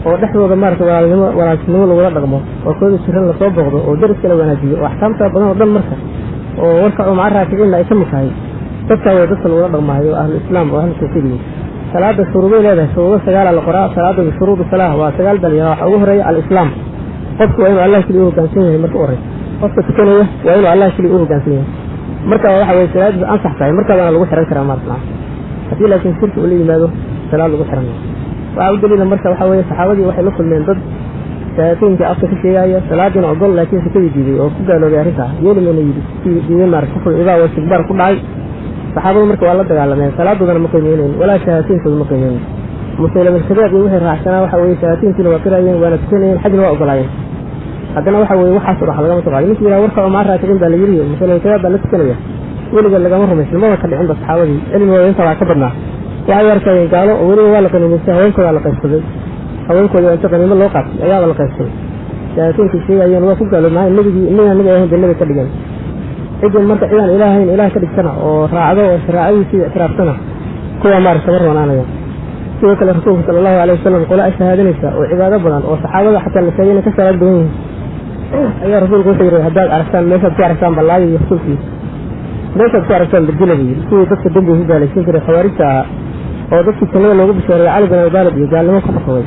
oo dhexdooda maaragtay walaalnimo walaaltinimo lagula dhaqmo, oo kooda jiran lasoo booqdo, oo deriska la wanaajiyo, oo axkaamta badan oo dhan marka oo warka maca raakiciinna ay ka mid tahay, dadkaa way dadka lagula dhaqmaayo ahlu islaam oo ahlu tawxiid yihiin. Salaada shuruuday leedahay, shuruudo 9 la qoraa. Salaada shuruudu salaah waa 9 bal waxa ugu horeeya alislaam. Qofku waa inuu Allah keliya u hoggaansan yahay. Marka u horeysa qofka tukanaya waa inuu Allah keliya u hoggaansan yahay. Marka waxa weye salaadiisu ansax tahay, markaa lagu xiran karaa maarata. Haddii laakiin shirki uu la yimaado, salaad lagu xiran maayo. Waxaa u daliila marka waxa weeye saxaabadii waxay la kulmeen dad shayaatiinka afka ka sheegaya, salaadiina ogol, laakiin sakadii diiday oo ku gaaloobay arrintaa. Yeeli mayna yidhi, diiday maarata, kufr ibaa wa istikbaar ku dhacay. Saxaabadu marka waa la dagaalameen, salaadoodana ma qiimeynayn walaa shayaatiinkooda ma qiimeynayn. Musaylamalkadaab iyo wixii raacsanaa waxa weeye shayaatiintiina waa qiraayeen, waana tukanayeen, xajna waa ogolaayeen. Haddana waxa weeye waxaas wax lagama soo qaadin. Ninkii yidhaha warka maa raakicin baa la yidhi, musaylamalkadaab baa la tukanaya, weliga lagama rumaysan, maba ka dhicinba. Saxaabadii cilmigooda inta waa ka badnaa. Waxay arkayeen gaalo oo weliba waa la qaniimaystay, haweenkoodaa la qaybsaday, haweenkoodii inta qaniimo loo qaatay ayaaba la qaybsaday. Shayaatiinkii sheegayeen waa ku gaaloobmahay nebigii ninaan nebi ahayn bay nebi ka dhigeen. Ciddii marka cidaan ilaahayn ilaah ka dhigtana oo raacdo oo sharaacadiisii ictiraafsana, kuwa maarata kama roonaanaya. Sidoo kale rasuulku sala allahu alayh wasalam qola ashahaadanaysa oo cibaado badan oo saxaabada xataa la sheegay inay ka salaad badan yihiin ayaa rasuulku wuxuu yidhi, haddaad aragtaan meeshaad ku aragtaan ballaayo iyo rasuulkiisa meeshaad ku aragtaan badila buu yidhi. Kuwii dadka dembiga ku gaalaysiin jiray khawaarijta ahaa oo dadkii jannada loogu bishaareeyey Cali bin Abi Taalib iyo gaalnimo ku xukumay,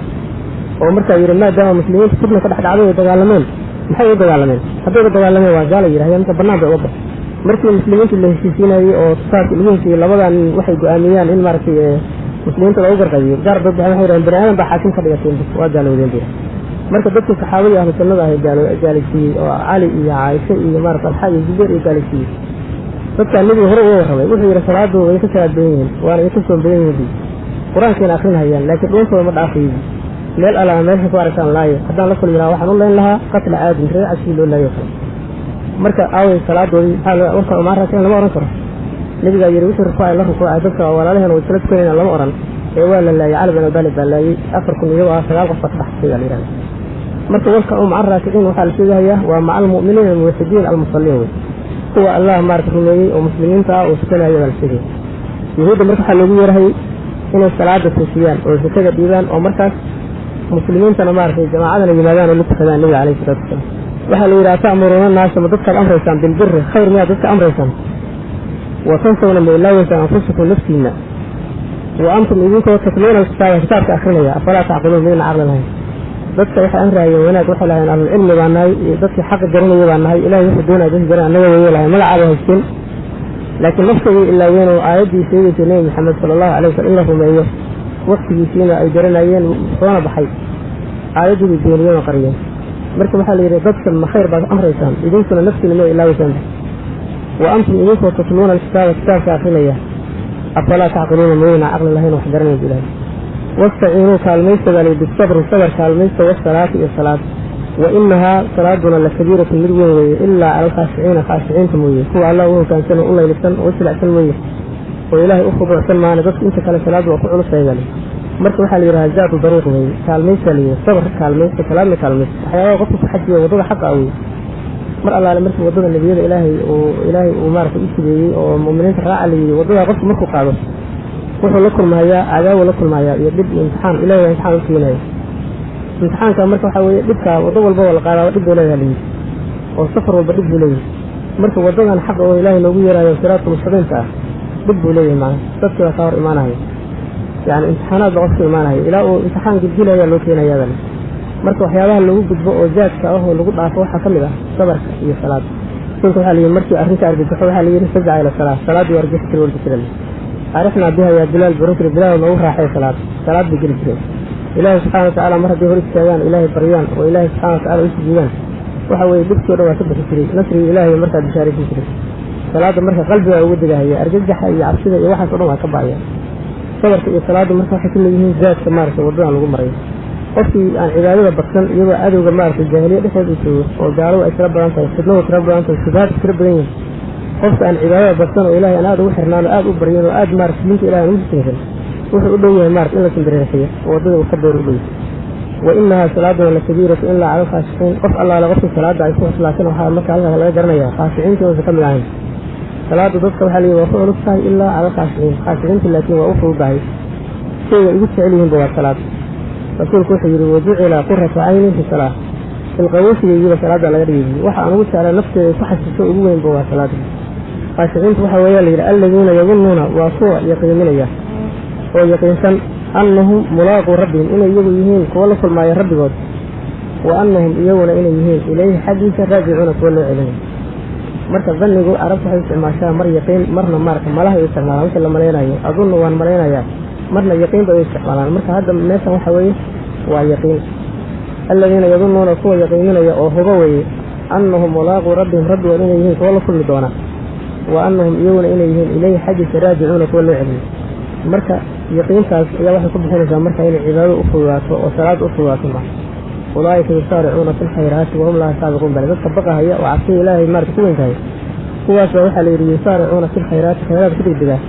oo markaa yidhi maadaama muslimiinta fitna ka dhex dhacday ay dagaalameen, maxay u dagaalameen? Haddayba dagaalameen waa gaala yidhahdeen, marka bannaan bay uga baxay. Markii muslimiinta la heshiisiinayey oo kitaabka lagu heshiiyey, labadaa nin waxay go-aamiyaan in maaragtay muslimiinta loogu garqabiyo gaar dad waxay yidhahdeen bani aadam baa xaakim ka dhigateen, waa gaalowdeen bay. Marka dadkii saxaabadii ahlu jannada ahay gaalaysiiyey oo Cali iyo Caaisha iyo maarata Alxa iyo Zubayr iyo gaalaysiiyey, dadkaa nebiga hore uga warramay. Wuxuu yidhi salaadu way ka salaad badan yihiin, waana idinka soon badan yihiin, qur-aankiina akrinhayaan, laakiin dhuuntooda ma dhaafayo. Meel allaa meesha ku aragtaan laayo. Haddaan la kulmi lahaa waxaan u leyn lahaa qatla caadin, reer cadkii loo laayo kale. Marka aaway salaadoodii? Maxaa warka umaan raakicin lama oran karo. Nebigaa yidhi wixii rukuucay la rukuucay, dadka walaalaheen way isla tukanayaan lama oran ee waa la laayay. Cali bin Abi Taalib baa laayay 4000 iyagoo ah, 9 qof baa ka baxsay baa la yidhahda. Marka warka u maca raakiciin waxaa la sheegahayaa waa maca almu'miniina almuwaxidiin almusalliin wey, kuwa Allah maarata rumeeyey oo muslimiinta ah oo tukanaya baa la sheegaya. Yahuudda marka waxaa loogu yeerahayay inay salaada toosiyaan oo sakada dhiibaan, oo markaas muslimiintana maaragtay jamaacadana yimaadaan oo la tukadaan nebiga calayhi salaatu wasalaam. Waxaa la yidhi ata'muruuna naasa, ma dadkaad amraysaan, bilbiri khayr miyaad dadka amraysaan, wa tansawna ma ilaaweysaan, anfusakum naftiina, wa antum idinkoo tatluuna alkitaaba kitaabka akrinaya, afalaa tacqiluun, midna caqli lahayn? Dadka waxay amraayeen wanaag. Waxay lahayn ahlulcilmi baa nahay iyo dadkii xaqa garanaya baa nahay, ilahay wuxuu doonaya dadka garanaya annaga weye lahayn, magacaaba haysteen, laakiin naftoodii ilaaween oo aayaddii sheegaysay nebi Maxamed sala allahu alay wasalam in la rumeeyo waktigiisiina ay garanayeen soona baxay, aayaddii bay beeniyeen oo qariyeen. Marka waxaa la yidhi dadka ma khayr baad amraysaan, idinkuna naftiina ma ilaaweysaan, wa antum idinkoo tatluuna alkitaaba kitaabka akrinaya, afalaa tacqiluuna, mayna caqli lahayn wax garanaysa ilahay? Wastaciinuu kaalmaysta baa layidhi, bisabri sabar kaalmaysta, wasalaati iyo salaad, wa inahaa salaaduna la kabiiratun mid weyn weeye, ilaa cala alkhaashiciina khaashiciinta mooye, kuwa Allah u hoggaansan oo u laylisan oo u jilicsan mooye oo ilaahay u khuduucsan maana, dadka inta kale salaaddu waa ku culustahay baa layidhi. Marka waxaa la yidhaha zaadu dariiq weeye, kaalmaysta la yidhi, sabr kaalmaysta, salaadna kaalmaysta, waxyaabaha qofka ku xajiya waddada xaqa ah weye. Mar allaale markii waddada nebiyada ilaahay uu ilaahay uu maaragtay u jideeyey oo mu'miniinta raaca la yidhi, waddada qofku markuu qaado wuxuu la kulmahayaa cadaawo la kulmahayaa iyo dhib iyo imtixaan. Ilahay baa imtixaan u keenaya. Imtixaanka marka waxaa weeye dhibkaa waddo walba waa la qaadaa, dhib buu leeyahay la yidhi, oo safar walba dhib buu leeyahay. Marka waddadan xaqa oo ilaahay noogu yeerayo siraadka mustaqiimka ah dhib buu leeyahay, macna dadkii baa kaa hor imaanaya, yani imtixaanaad baa qofka imaanaya ilaa uu imtixaan gudbilayaa loo keenayaa baa. Marka waxyaabaha lagu gudbo oo zaadka ah oo lagu dhaafo waxaa ka mid ah sabarka iyo salaada. Rasuulka waxaa la yidhi markii arrinta argagaxo waxaa la yidhi fazaca ila salaa, salaaddii waa argagaxi jiray wargi jiray. Arixnaa biha yaa Bilaal baran jiray, Bilaal noogu raaxay salaad, salaad bay geli jireen. Ilaahay subxaana watacaala mar hadday hor istaagaan, ilaahay baryaan oo ilaahay subxana watacala u sujuudaan, waxa weeye dhibkii o dhan waa ka bixi jiray, nasrigii ilaahay markaa bishaaraysan jiray. Salaadda marka qalbigaa uga degahaya, argagaxa iyo cabsida iyo waxaas o dhan waa ka ba'aya. Sabarka iyo salaadda marka waxay ka mid yihiin zaadka maaragtay waddadan lagu marayo. Qofkii aan cibaadada badsan iyadoo cadowga maaragtay jaahiliya dhexdeed uu joogo oo gaaladu ay tiro badan tahay, fidnadu tiro badan tahay, shubahaadku tiro badan yihin, qofka aan cibaadada badsan oo ilahay aan aada ugu xirnaan oo aada u baryin oo aada maaragtay diinta ilahay aan ugu sinsan, wuxuu u dhow yahay maarata in la simbirirxiyo oo waddada uu ka beer u dhow. Wa inahaa salaaduna la kabiiratu ilaa cala alkhaashiciin. Qof allaale qofkii salaada ay ku cuslaatana waxaa marka halkaa laga garanayaa khaashiciintii uusan ka mid ahayn. Salaada dadka waxaa la yidhi waa ku culus tahay ilaa cala alkhaashiciin, khaashiciinta laakiin waa u fududahay. Shayga igu jecel yihiinba waa salaad. Rasuulku wuxuu yidhi: "Wajucila quratu cayni fi salaa." Ilqabowsigaygiiba salaadda laga dhigay. Waxa aan ugu jeclaa nafteeda ku xasisho ugu weynba waa salaada. Khaashiciintu waxa weeyaa la yidhi: "Aladiina yadunnuuna", waa kuwa yaqiiminaya oo yaqiinsan, "annahum mulaaquu rabbihim", inay iyagu yihiin kuwa la kulmaaya rabbigood, wa annahum iyaguna inay yihiin, "ilayhi", xaggiisa, "raajicuuna", kuwa loo celinayo. Marka dhannigu carabta waxay isticmaashaa mar yaqiin, marna maarka malaha u isticmaalaan. Wixii la malaynayo, "adunnu", waan malaynayaa, marna yaqiin bay u isticmaalaan. Marka hadda meeshan waxa weeye waa yaqiin. "Aladiina yadunnuuna", kuwa yaqiiminaya oo huba weeye, "annahum mulaaquu rabbihim", rabbigood inay yihiin kuwa la kulmi doona, wa annahum iyaguna inay yihiin, "ilayhi", xaggiisa, "raajicuuna", kuwa loo celiyo. Marka yaqiintaas ayaa waxay ku bixinaysaa marka inay cibaadadu u fududaato oo salaada u fududaato. Ma "ulaa'ika yusaaricuuna fi lkhayraati wahum laha saabiquun" bale dadka baqahaya oo cabsida Ilaahay maarka ku weyn tahay, kuwaas baa waxaa la yidhi "yusaaricuuna fi lkhayraati", khayraad ku degdegaa,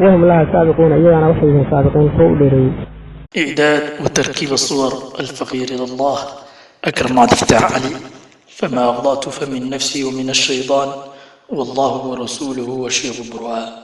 "wahum laha saabiquuna", iyagana waxay yihiin saabiqiin, kuwa u dheereeyey. إعداد وتركيب الصور الفقير إلى الله أكرم عبد الفتاح علي. فما أخطأت فمن نفسي ومن الشيطان، والله ورسوله والشيخ برعاء.